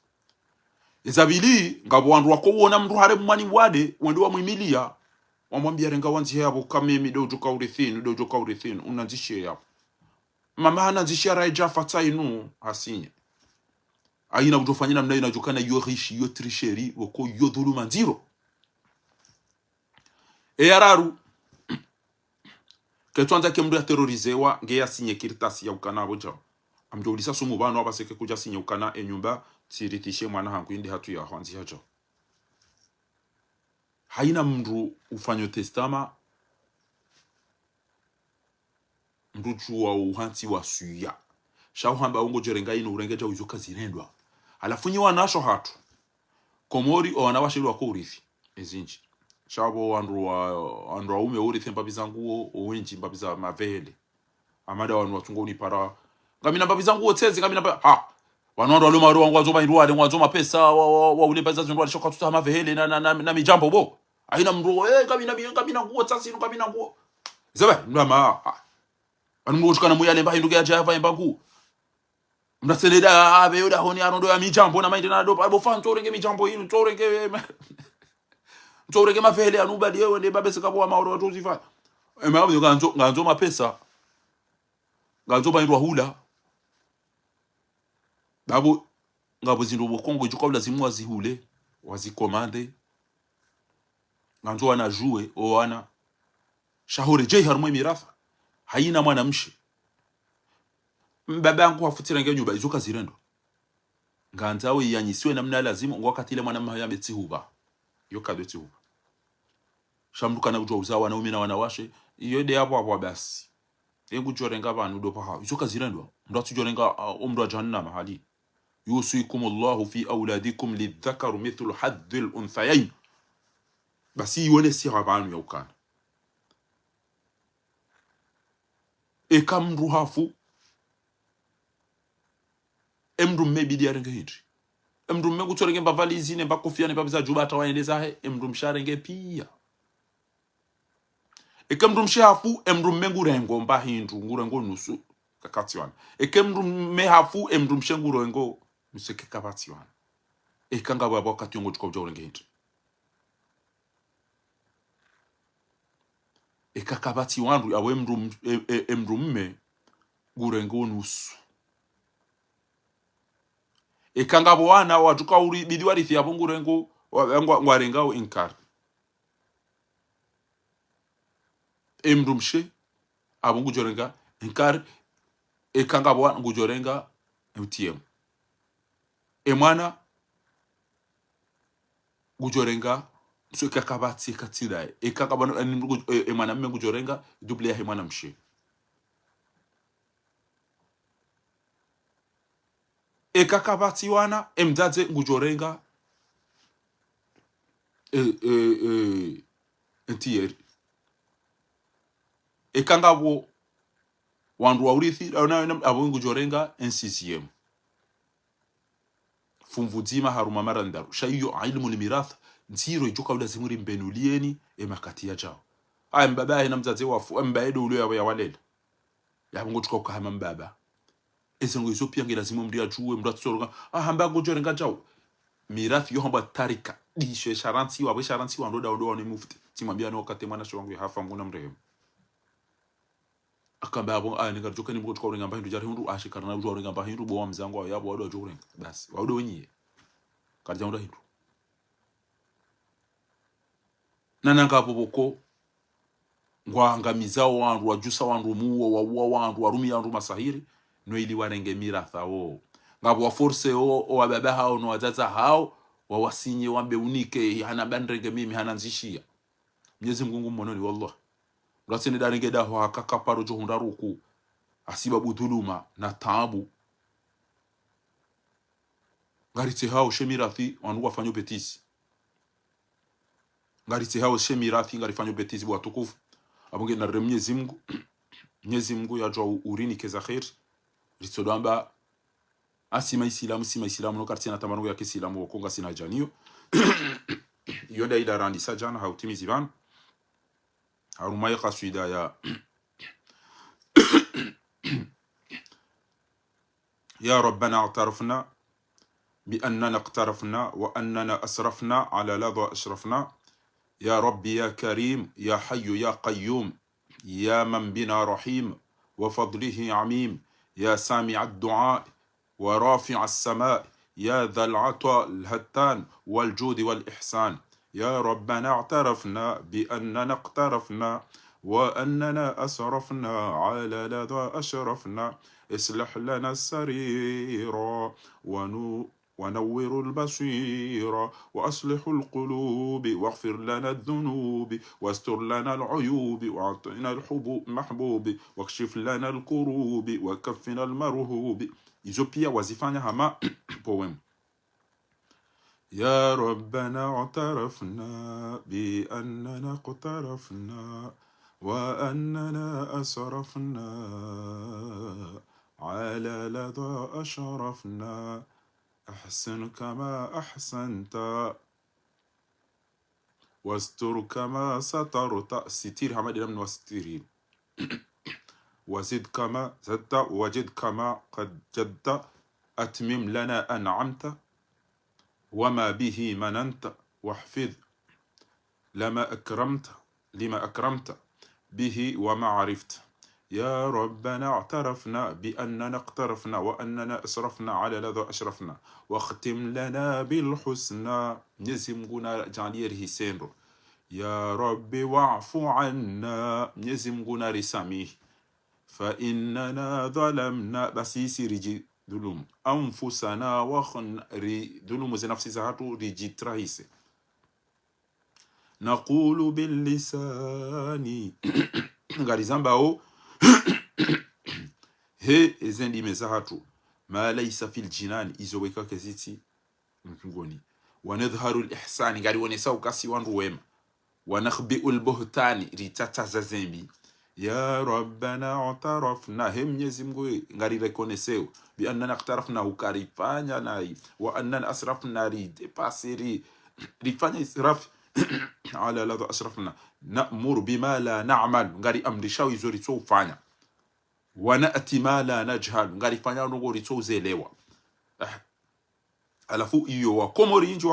Eza pvili, ngapvo wandru wako wona mndru hare mwani wade, wende wamwimiliya, wamwambiya renga wandzihe apvo kamemi nde udjoka urithini, nde udjoka urithini, unandzishiye yapvo. Mama hanandzishiya raha idja fatsa inu, hasinye. Hayina udjofanya namna yina djokana yo ghishi, yo tricherie, woko yo dhuluma ndziro. E ya raru, ketsuandza ke mndru ya terrorisewa, nge ya sinye kartasi ya ukana apvo djao. Amdjo ulisa sumu pvanu apvasa eke kudja sinye ukana enyumba, tsirithishe mwana hangu inde hatru ya hwandziha djao. Hayina mndru ufanyo testament, mndru djuwa uhantsi wasuya. Sha uhamba wo ngudjorenga ino urenge djao izo kazirendwa. Halafu nyi wanasho hatru. Komori, owana washe lwako urithi. Ezindji. Sha apvo wandru wa, wandru waume urithi mbapvi za nguo, owendji mbapvi za mavehele. Amada wanu watsungo unipara. Ngamina mbapvi za nguo tsezi, ngamina mba-, ha. Wanu wandru walo maru wangu wandzo mahindru wale, wandzo mapesa, wa, wa, wa ule mbapvi za zindru wale, shoka tuta mavehele na, na, na, na midjambo bo. Hayina mndru, eh, ngamina, ngamina nguo tsasi, ngamina nguo. Zaba, mndru ama, ha. Anu mndru ushukana muyale mba hindru ke adja yapva emba nguo. Mndru atsende da, apve yo dahoni, arondo ya midjambo na maende na do, pvapvo fa, ntsorenge midjambo inu, ntsorenge, ntsorenge mavele anu badi yewe, nde babese kapvo wa maoro watru uzifa. Ema, ngandzo, ngandzo mapesa. Ngandzo pvahindru wahula. Pvapvo, ngapvo zindru pvo Kongo, idjo ka ulazimu wazihule, wazikomande. Ngandzo wana djuwe, o wana. Sha hore djeyi harumwa emiratha. Hayina mwanamshe. Mbaba yangu hafu tsirenge nyumba, izo kazirendwa. Ngandzo we yanyisiwe namna lazimu, ngo wakati ile mwana mha yambe tsihupva. Iyo kado tsihupva. Sha mndru kana kudjuwa uza wanaume na wanawashe, iyo nde yapvo apvo basi. Engudjorenga pvanu do pvaha. Izo kazirendwa. Mndru atsudjorenga, ah, o mndru wa jahannama hali. يوصيكم الله في أولادكم للذكر مثل حظ الأنثيين. Basi iwone siha pvanu ya ukana. Eka mndru hafu, e mndru mme bidi yarenge hindri. E mndru mme kutsorenge mba valizi, ne mba kofia, ne mba biza djuba, hata waende zahe, e mndru mshe arenge pia. Eka mndru mshe hafu, e mndru mme ngurengo mba hindru, ngurengo nusu, kakapvatsi wana. Eka mndru mme hafu, e mndru mshe ngurengo nusu, kakapvatsi wana. Eka ngapvo apvo wakati yo ngotsuka udja urenge hindri. Eka kapvatsi wandru, apvo e mndru m-, e, e, e mndru mme, ngurengo nusu. Eka ngapvo wana, watsuka uri, bidi warithi apvo ngurengo, wa, ngwa, ngwarengao inkar. E mndru mshe, apvo ngudjorenga inkar, eka ngapvo wana ngudjorenga M T M. E mwana, ngudjorenga, so eka kapvatsi, eka tsi ndaye. Eka kapvana, e, e, e mwana mme ngudjorenga, double yahe mwana mshe. Eka kapvatsi wana, e mdzadze ngudjorenga, e, e, e, un tiers. Eka ngapvo wandru wa urithi, apvo ngudjorenga un sixième. Fumvu dzima harumwa mara ndraru. Sha iyo ilmu ni mirathi, ndziro idjo ka ulazimu rimbenulieni, e makati yadjao. Aya mbaba yahe na mdzadze wafu, e mbaba ye do ulo ya, ya walela. Yapvo ngotsuka uka hama mbaba. Eze ngo izo pia nge lazimu mndru yadjuwe, mndru atsoronga. Ah, hamba ngudjorenga djau. Mirathi yo hamba tarika. Dishe sharansi wa, we sharansi wa, ndo da, ndo wa ni mufti. Tsimwambia no kate mwana sho wangu ya hafa, Mngu na mrehemu. Akamba apvo, ah, ningaridjo ka ni mndru tsuka urenga mba hindru djari hundru, ah, shikara na udjuwa urenga mba hindru, bo wa mdzangu wa yapvo, wado wadjo urenga. Basi, wado wenyiye. Karidja hundra hindru. Na nanga apvo pvoko, ngwaangamizao wandru, wadjusa wandru muo, wauwa wandru, warumia wandru masahiri, no ili warenge mirathi wo. Ngapvo wa force o, o wababa hao, no wadzadze hao, wawasinye wambe unike, hana mba nirenge mimi, hana ndzishia. Mnyezi Mngu ngu mhononi, wallah. Mndru atsende da arenge daho haka kaparo djo hundra ruku, hasibabu dhuluma, na taabu. Ngaritsehao she mirathi, wandru wafanyo bêtise. Ngaritsehao she mirathi, ngarifanyo bêtise bo watukufu. Apvo nge na rire Mnyezi Mngu. Mnyezi Mngu yadjuwa u-, urinike za kheri. Ritsodo amba, asi maisilamu, si maisilamu, no karitsina tamano ya kisilamu, woko ngasina djaniyo. Iyo nda ida randisa djana, ha utimizi pvanu. Harumwa ye kaswida ya يا ربنا اعترفنا بأننا اقترفنا وأننا أسرفنا على لظى أشرفنا. يا رب يا كريم يا حي يا قيوم يا من بنا رحيم وفضله عميم يا سامع الدعاء ورافع السماء يا ذا العطاء الهتان والجود والإحسان. يا ربنا اعترفنا بأننا اقترفنا وأننا أسرفنا على لظى أشرفنا. اصلح لنا السرير ونو-، ونور البصير وأصلح القلوب واغفر لنا الذنوب واستر لنا العيوب وأعطنا الحب-، محبوب واكشف لنا الكروب وكفنا المرهوب. Izo pia wazifanya hama poème. يا ربنا اعترفنا بأننا اقترفنا وأننا أسرفنا على لظى أشرفنا. أحسن كما أحسنت واستر كما سترت. Sitiri hama de namna wasitiri. وزد كما زدت وجد كما قد جدت أتمم لنا أنعمت وما به مننت، واحفظ لما أكرمت، لما أكرمت به وما عرفت. يا ربنا اعترفنا بأننا اقترفنا وأننا أسرفنا على لظى أشرفنا، واختم لنا بالحسنى. Mnyezi Mungu na djaanliye rihise ndro. يا رب واعف عنا. Mnyezi Mungu na risamihi. فإننا ظلمنا, ba sisi ridjidhulumu. أنفسنا, wa khn-, ridhulumu ze nafsi zahatru, ridjitrahise. نقول باللسان, ngarizambao he eze ndimi zahatru, ما ليس في الجنان, izo weka kazitsi mbinguni. ونظهر الإحسان, ngarionesao uka si wandru wema. ونخبئ البهتان, ritataza zembi. يا ربنا اعترفنا, he Mnyezi Mungu, ngarireconnaisseo, بأننا اقترفنا, uka rifanya nayi, وأننا أسرفنا, ridépassé, ri-, rifanya israf, على لظى أشرفنا، نأمر بما لا نعمل, ngariamrishao izo ritsoufanya, ونأتي ما لا نجهل, ngarifanyao ndrongo ritsouzielewa. Ah, halafu iyo Wakomori indji